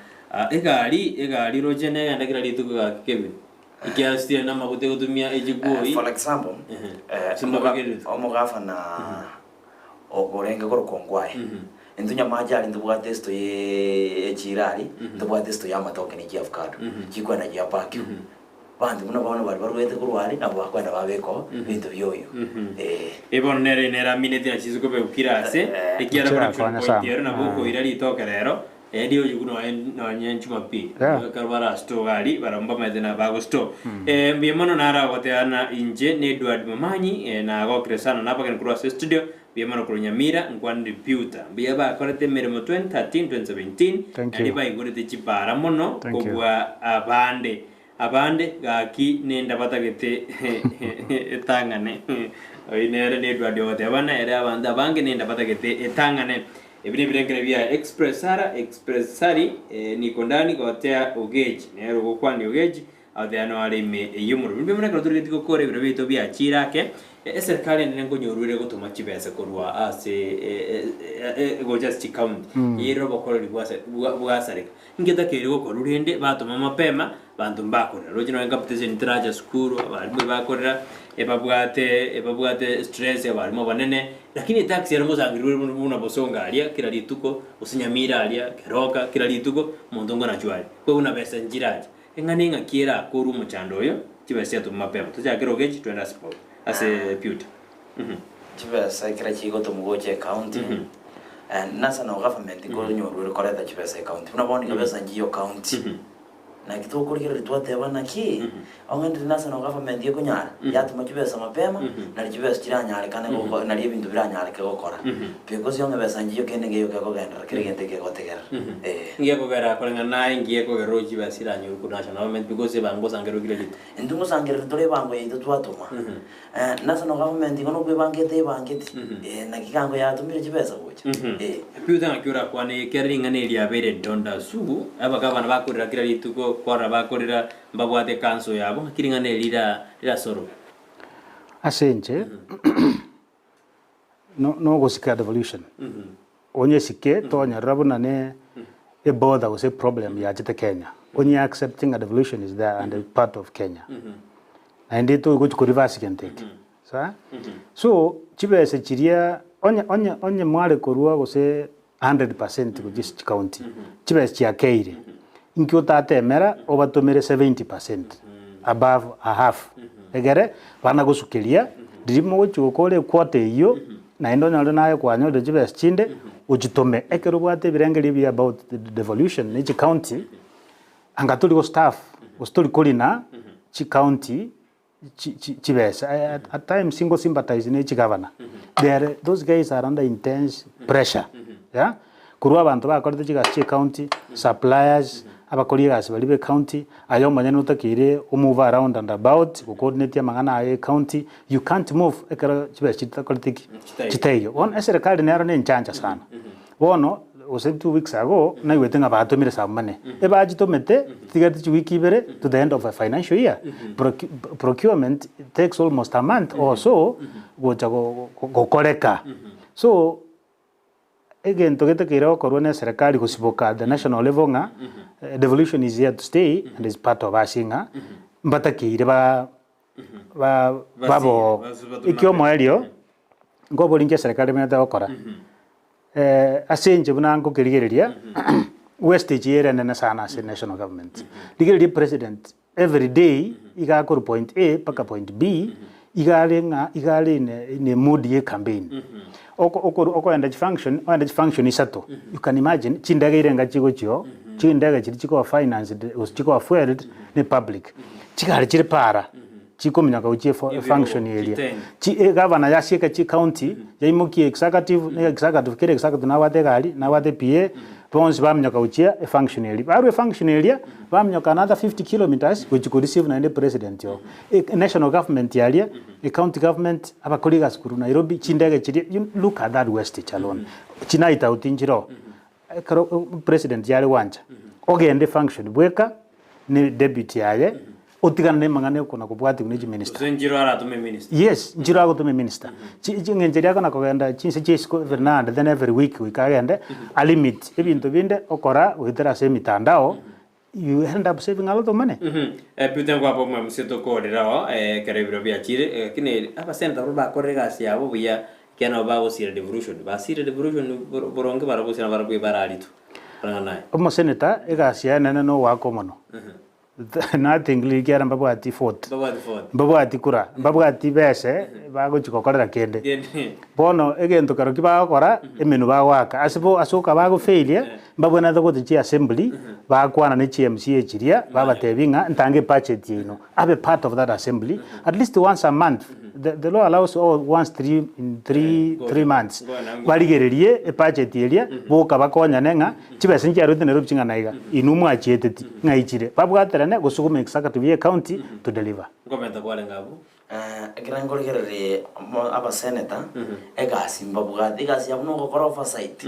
egari, egari roche negenda kera rituko gaki kebe. Ekiagera sitiri namaguta egotumia echikoi. For example, Ehe. eh, Simbabekererete. omogavana okorenge korokwa Ongwae, intwe nyamache aria ntobwate esto ye echira aria, ntobwate esto ya amatoke ne chiavocado, chikwenda chiapakiwa. Abanto buna bono baria barwete korwa aria nabo bakwenda babeka oo ebinto bia oyo. Eh. Eye bono nere nere amineti na chinsu kobekwa kira ase, ekiagera Chiakonya correction point sana. ero nabo okoira ritoke rero, Erio oyio nonya nonya Jumapili, Yeah. ekero barastore iga aria, barabwo mbamaete na bagostore. Eh, mbuya mono naro agoteba na inche ne Edward Momanyi, eh, nagokire sana nabageni korwa ase estudio, mbuya mono korwa Nyamira, nkwanire Peter. Mbuya bakorete emeremo 2013, 2017, Thank naende you. baigorete chipara mono Thank you. kobua abande. Abande gaki nenda batagete etang'ane. Oyio nere ne Edward ogoteba buna ere abanto abange nenda batagete etang'ane. Ebi nebirengererio bia Express Sara, Express Sari, niko ndani gotea Ogechi. Nere ogokwania Ogechi, agoteeba noyo are ime eyio omorobio. Mbuya mono ekero torigetie gokora ebiro biaito biachiire ake, eserikari enene nkonyorwa ere gotoma chibesa korwa ase gocha ase chicounty. Ere obokoreri bwase bwasareka. Ingetakeire gokorwa rende batoma mapema, banto mbakorera. Roche nonye capitation teracha sukuru, abalimu ebakorera, ebabwate ebabwate stress abalimu abanene. Lakini etaxi ero ngosangererwe ere buna Bosongo aria kera rituko, gose Nyamira aria, Keroka, kera rituko, omonto nkonachwe are. Kwe buna besa nchirache. Eng'ana eng'aki erakorwe omochando oyo, chibesa chiatomwa mapema. Tochakere ogechi twende ase Paulo, ase Peter. Chibesa ekero chigotomwa gocha ecounty, national government nkonyorwa ere koreta chibesa ecounty. Buna bono iga besa nchiyo county. Naki tokorigereria twateba naki, ong'e ndiri national government ekonyara, yatoma chibesa mapema, nari chibesa chiranyarekane goko nari ebinto biranyareke gokora. Because ong'e besa nchiyo kende nkeiyo kekogenderera kera egento ekegotegerera, eh. Ngekogera koreng'ana naye nki gekogera roche chibesa chiranyorwe korwa national government because ebango ngosangererwe kera rituko. Intwe ngosangereri tore ebango yaito twatoma, national government igo nokwebangete ebangeti, naki kango yatomire chibesa gocha, eh. Peter ng'aki orakwane ekero ring'ana eri riabeire donda sugu, abagavana bakorera kera rituko, kwarora bakorera mbabwate ecouncil yabo, ng'aki ring'ana eri rira rirasorwe? Ase inche, no- nogosika devolution, onyesike tonyerora buna ne ebother gose eproblem yachete Kenya, onye accept ng'a devolution is there and part of Kenya. Naende togochi ko reverse gento eke, sawa? So, chibesa chiria onye onye onye mware korwa gose 100% gochia ase chicounty, chibesa chiakeire, inki otatemera obatomere 70% above a half, egere bana gosukeria riria mogochi gokora equota eyio, naende onyore naye kwanyorire chibesa chinde, ochitome. Ekero obwate ebirengerio ebiya about the devolution ne chicounty, anga tori go staff gose tori korina chicounty chi chi chibesa at at times ngo sympathize ne chigavana they are those guys are under intense pressure yeah korwa abanto bakorete chigasi chia ecounty suppliers abakori egasi baria ba ecounty aye omonyene otakeire o move around and about go coordinate amang'ana aye ecounty you can't move ekero chibesa chitakoreti ki chitaiyo bono eserekari nero ne enchancha sana Bono, gose 2 weeks ago, naigwete ng'a batomire some money. Ebachitomete, tigareti chiwiki ibere to the end of a financial year. Procu- procurement takes almost a month or so gocha go- go- gokoreka. So, egento getakeire gokorwa na eserekari gosiboka at the national level ng'a devolution is here to stay and is part of us ng'a mbatakeire ba ba babo ekiomoerio nkoboria inche eserekari emenyete gokora ase inche buna ngokerigereria wastage ere enene sana ase national government. Rigereria president every day iga akorwa point A mpaka point B iga are ng'a iga are in a in a mood ya ecampaign. Oko okoru okoenda chifunction oende chifunction isato you can imagine chindege ire enga chigochio chindege chiria chikoba financed gose chikoba fuelled ne public. Chigari chire para chikominyoka gochia efo efunction eria. Chi egavana yasieka chicounty yaimokia executive ne executive kera executive nabwate egari nabwate PA bonsi baminyoka gochia efunction eria. Barwa efunction eria baminyoka another 50 kilometres gochia ko receive naende president oo. E national government aria, ecounty government, abakori egasi korwa Nairobi, chindege chiria you look at that wastage alone. Chinight out nchire oo, ekero president yare gwancha, ogende efunction bweka ne deputy yaye, otigane na emang'ana okona kobwatiwa ne chiminister. Gose nchiro aratome eminister. Yes, nchiro agotoma eminister. Chi chi eng'encho eria akona kogenda chinse chia isiko every now and then every week goika agende, alimit ebinto binde okora goetera ase emitandao, you end up saving a lot of money. Peter nkwapa omwemusia tokorera oo ekero ebiro biachire, lakini abasenator baria bakorire egasi yabo buya ekiagera nabo bagosira devolution, basire devolution boronge barabwo gose nabarabwo ebararitwe koreng'ana naye. Omosenator egasi yaye enene nogoaka omonwa. Nothing ekiagera mbabwati vote, Mbabwati vote. mbabwati kura, mbabwati bese bagochi gokorera kende. Kende. Bono egento kero ki bagokora, emenwa bagoaka ase bo ase oka bagofailia, mbabwenerete gocha chiassembly, bakwana ne chi MCA chiria, babatebia ng'a ntange ebudget yaino, abe part of that assembly, at least once a month, the the law allows all once three in three three months, barigererie ebudget eria, boka bakonyane ng'a Chibesa nchiarwete Nairobi ching'ana iga, inwe mwachieteti, ng'ai chire? Babwaterane gosuguma executive ye county to deliver. Nkomenta kwarenge abwo. Ekero nkorigereria abaseneta, egasi mbabwate, egasi yabo nogokora oversight,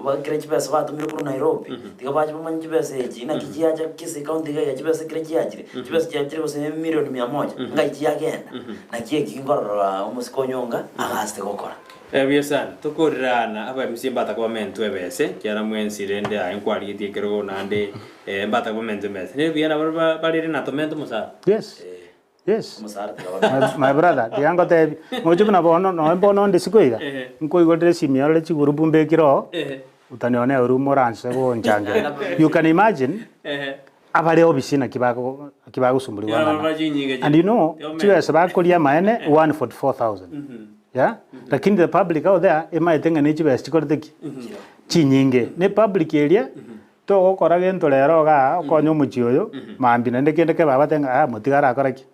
bakire chibesa batomire korwa Nairobi, tiga bache bamanye chibesa echi naki chiacha Kisii county iga iga chibesa ekero chiachire, chibesa chiachire gose emilioni mia moja, ngai chiagenda. Naki eki nkorora omosike onyonga agasete gokora. Ebuya sana, tokorirana abaemusie mbatakoba mentwe ebese, ekiagera mwensi rende aye nkwarigetie ekerogo naende mbatakobwa mentwe emese. Nebuya nabo barere na tomentwe omosara. Yes. Yes. Omosara tiga bamenye. My, my brother, tiga ngotebi, moche buna bono, noe bono onde isiko iga, nkoigorera esimi orore chigurupu mbekire oo, utanione oria moranse gonchangera. You can imagine, abare obisi naki bago naki bagosumburigwa ang'ana. And you know, chibesa bakoria amaene 144,000. Yeah? Lakini the public out there, emaete ng'a ne chibesa chikorete ki? Chinyinge. Ne public eria, Togokora gento rero igaa okonye omochie oyo, mambia naende kende kebe abatebe ng'a aa motige arakore ki?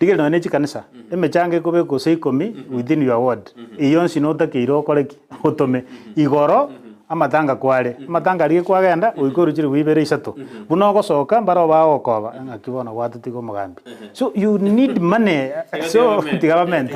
Rigereria nonye ne chikanisa, emechango ekobekwa gose ikomi within your ward, eyio yonsi notakeire okore ki? Otome. Igoro, amatanga kware, amatanga aria kwagenda, goika oruchire goibere ibere isato, buna ogosoka mbaro bagokoba, ng'aki bono gwatotiga omogambi. So you need money so tiga bamente.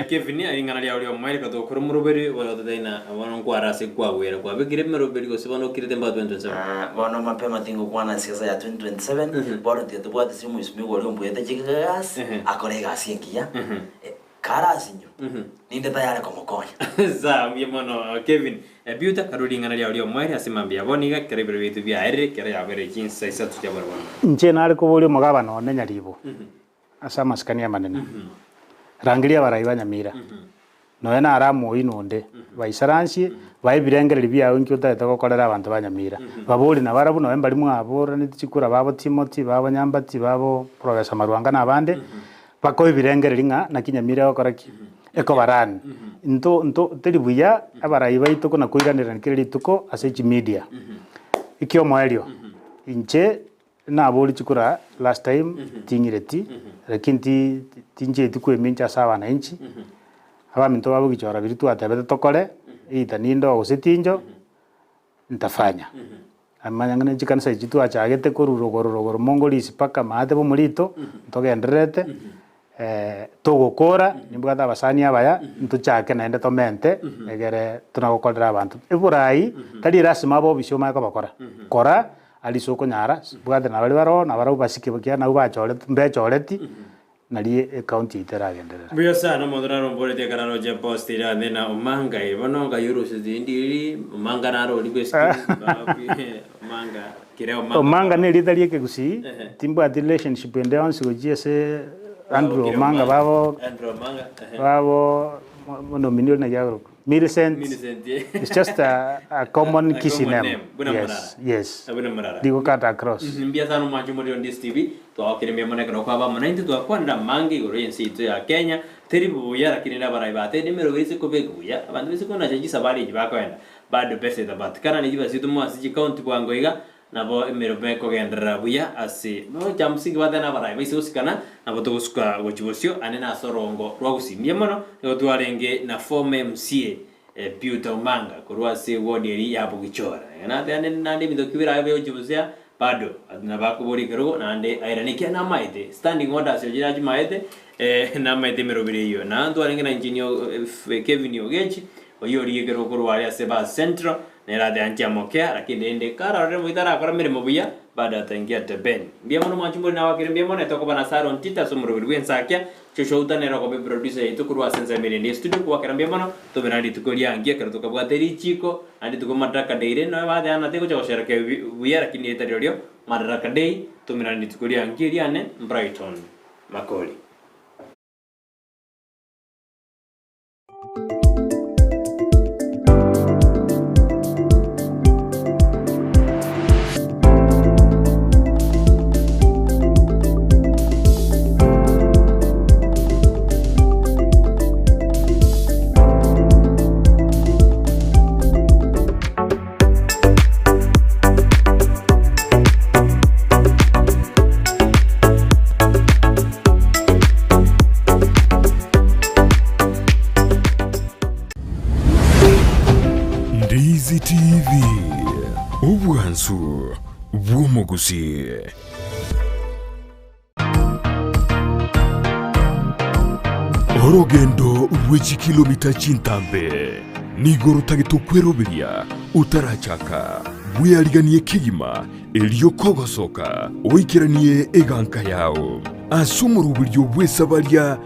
Kevin, ring'ana riao ri'omoerio reka togokora omoroberi oyo ototebie ng'a bono nkware ase kwagwera kwabekire emeroberi gose bono okirete mpaka 2027. Ah, bono mapema tingokwana siasa ya 2027 bono tiga tobwate ase omoisimigwa oria ombuete chigasi akore egasi engiya Eh, kare asinyo ninde tayari komokonya. Sawa, mbuya mono Kevin. Ebiuta, karue ring'ana riao ri'omoerio ase mambia ya bono iga, ekero ebiro biaito biaerire, ekero yabeire chinsa isato chia barabwo. Inche nare koboria omogabana one nyaribo ase amasikani amanene, rangeria abarai ba Nyamira, nonya nare amoino onde, baisaransie, bae ebirengererio biao inki otagete gokorera abanto ba Nyamira. Baborie nabarabwo nonya mbaria mwaboraneti chikura babo Timothy, babo Nyambati, babo Professor Marwanga na abande, Bakoe ebirengererio ng'a naki Nyamira egokora ki? Ekobarani. Nto nto teri buya abarai baito kona koiranerana kera rituko ase chimedia. Ekiomoerio, inche nabori chikura last time ting'ireti, lakini ti tincheti koemincha ase abananchi, abaminto babo gichora biria twatebete tokore, either ninde oo gose tincho, ntafanya. Amanya ng'a ne chikanisa echi twachagete korwa rogoro rogoro mongorisi mpaka maate bomorito, ntogendererete, togokora, nimbwate abasani abaya, ntochake naende tomente, egere tonagokorera abanto. Eborai, tari lasima abe obisi omanye kobakora, kora aria ase okonyara, bwate na baria bare oo, na barabwo basike ekiagera nabwo bachoreti mbechoreti. Nario ecounty yaito eragenderere. Mbuya sana omonto naromboretie ekero aroche post eria ande na omanga eye bono ngai oruseti ndiri omanga naro ori bwe esukuru omanga kere omanga Omanga ne erieta ria ekegusii, timbwati relationship ende yonsi gochia ase Andrew Omanga babo Andrew Omanga ehe. babo nominee oria naki akorokwa Millicent, Millicent eh. it's just a, a common A Kisii common name. name, buna Yes, Murara. yes. Buna Murara. Rigo cut across. Mbuya sana omwanchi omorero Ndisi TV. Twagokire mbuya mono ekero kwaba amo naintwe twakwanire amange igoro y'ense yaito ya Kenya, teri buya lakini nabarai batebire emerogo ase kobekwa buya, abanto base konacha chisabari echi bakoenda bado pesa etapatikana ne chibesa chiaito ase chicounty bwango iga nabo emeromo ekogenderera buya ase cha msingi batebe nabarai baise gosikana nabo togosuka gochia bosio ande nase orongo rwa gusii. Mbuya mono nigo twarenge na former MCA Peter Omanga korwa ase eward eria ya Bogichora. Nateba naende ebinto ki birabe gochia bosio Bado nabo akoboria ekerogo naende airane ekiagera namaete standing orders echi nachimaete namaete emeroberi eyio. Na ntwarenge na engineer Kevin Ogechi oyio origia ekerogo korwa aria ase Bus Central nere ateba nchiamokea lakini rende kararore moito arakora emeremo buya bado ataingia debeni. Mbuya mono mwanchi mbori nabakire mbuya mono etokoba na Saron Tita ase omoroberi bw'ensakia Joshua Uta nere okoba eproducer yaito korwa ase ensemo erende ye studio kobakera mbuya mono toberane rituko riangiya ekero tokabwate richiko naende rituko Madaraka Day rende nonya bateana na tegocha gosherekea buya lakini rieta rirorio Madaraka Day tomerane rituko riangiya riane Brighton Makori. Ndizi TV, obwansu bw'omogusii. Orogendo rwe chikilomita chintambe nigo rotagete okweroberia otarachaka, bweariganie kegima erio kogosoka oikeranie eganka yao. Ase omoroberio bw'esabaria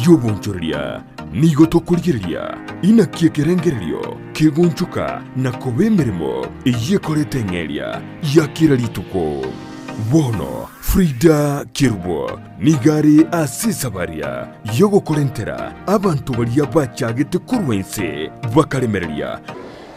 y'obonchoreria nigo tokorigereria inaki ekerengererio kegonchoka na koba emeremo eyio ekoreta eng'eria ya kera rituko. Bono Frida Kerubo nigo are ase esabaria y'ogokorentera abanto baria bachagete korwa inse bakaremereria.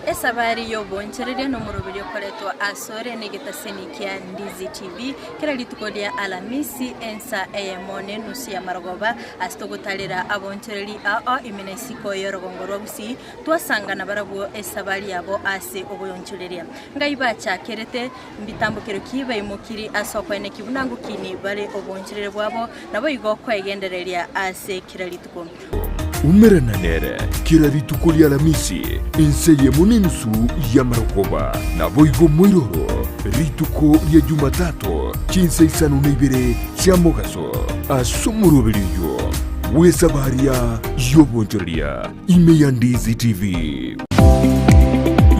Esabari y'obonchoreria nomoroberio okoretwa asore negetaseni kia Ndizi TV kera rituko ria Alamisi ensa eyemo nenusu ya marogoba ase togotarera abonchoreri ao ime na isiko y'orogongo rwa Gusii twasangana barabwo esabari yabo ase oboonchoreria. Ngai bachakerete mbitambokero ki baimokiri ase okoenekia buna ngokini bare oboonchoreri bwabo naboigo kwegendereria ase kera rituko. Umerana nere kera rituko ri'Alamisi, ense eyemo nenusu y'amarogoba. Naboigo moiroro rituko ria Jumatato chinsa isano na ibere chia mogaso, ase omoroberi oyio bw'Esabaria y'obonchoreria ime ya Ndizi TV.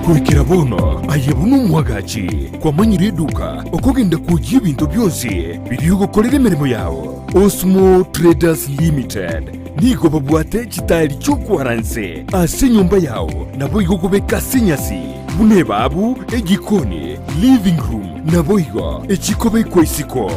Goikera bono aye buna omwagachi kwamanyire eduka okogenda kwoyia ebinto bionsi biria ogokorera emeremo yao. Osmo Traders Limited nigo babwate chitaeri chi'okwara inse ase enyomba yao naboigo kobeka ase enyasi buna ebabu, ejikoni, living room naboigo echikobekwa isiko.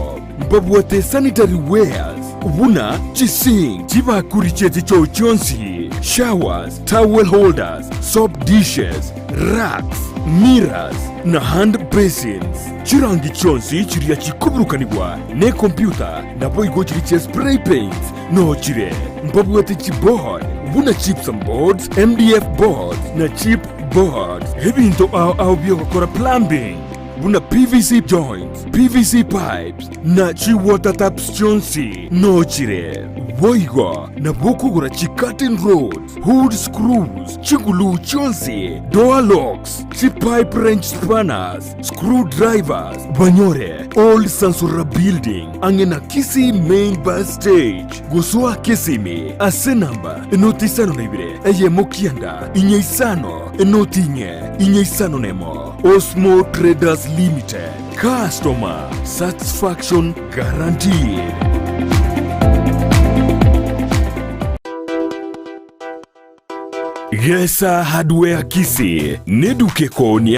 Mbabwate sanitary wares buna chisink, chibakuri chi'echichoo chionsi, showers, towel holders, soap dishes, racks, mirrors na hand basins. Chirangi chionsi chiria chikoburukanigwa nekompyuta naboigo chiria chia spray paints noo chire. Mbabwate chiboard buna gypsum boards, MDF boards na chip boards. Ebinto ao ao biogokora plumbing buna PVC joints, PVC pipes na chi water taps chionsi noo chire. Boigo nabo okogora chi curtain rods, hood screws, chiguluu chionsi, door locks, chi pipe wrench spanners, screw drivers, banyore Old Sansora Building ang'e na Kisii Main Bus Stage. Gosoa Kisimi ase namba enoti 52 eyemo kianda inye isano enoti inye inye isano nemo. Osmo Traders Limited, customer satisfaction guaranteed. Gesa Hardware Kisii neduka ekoonia.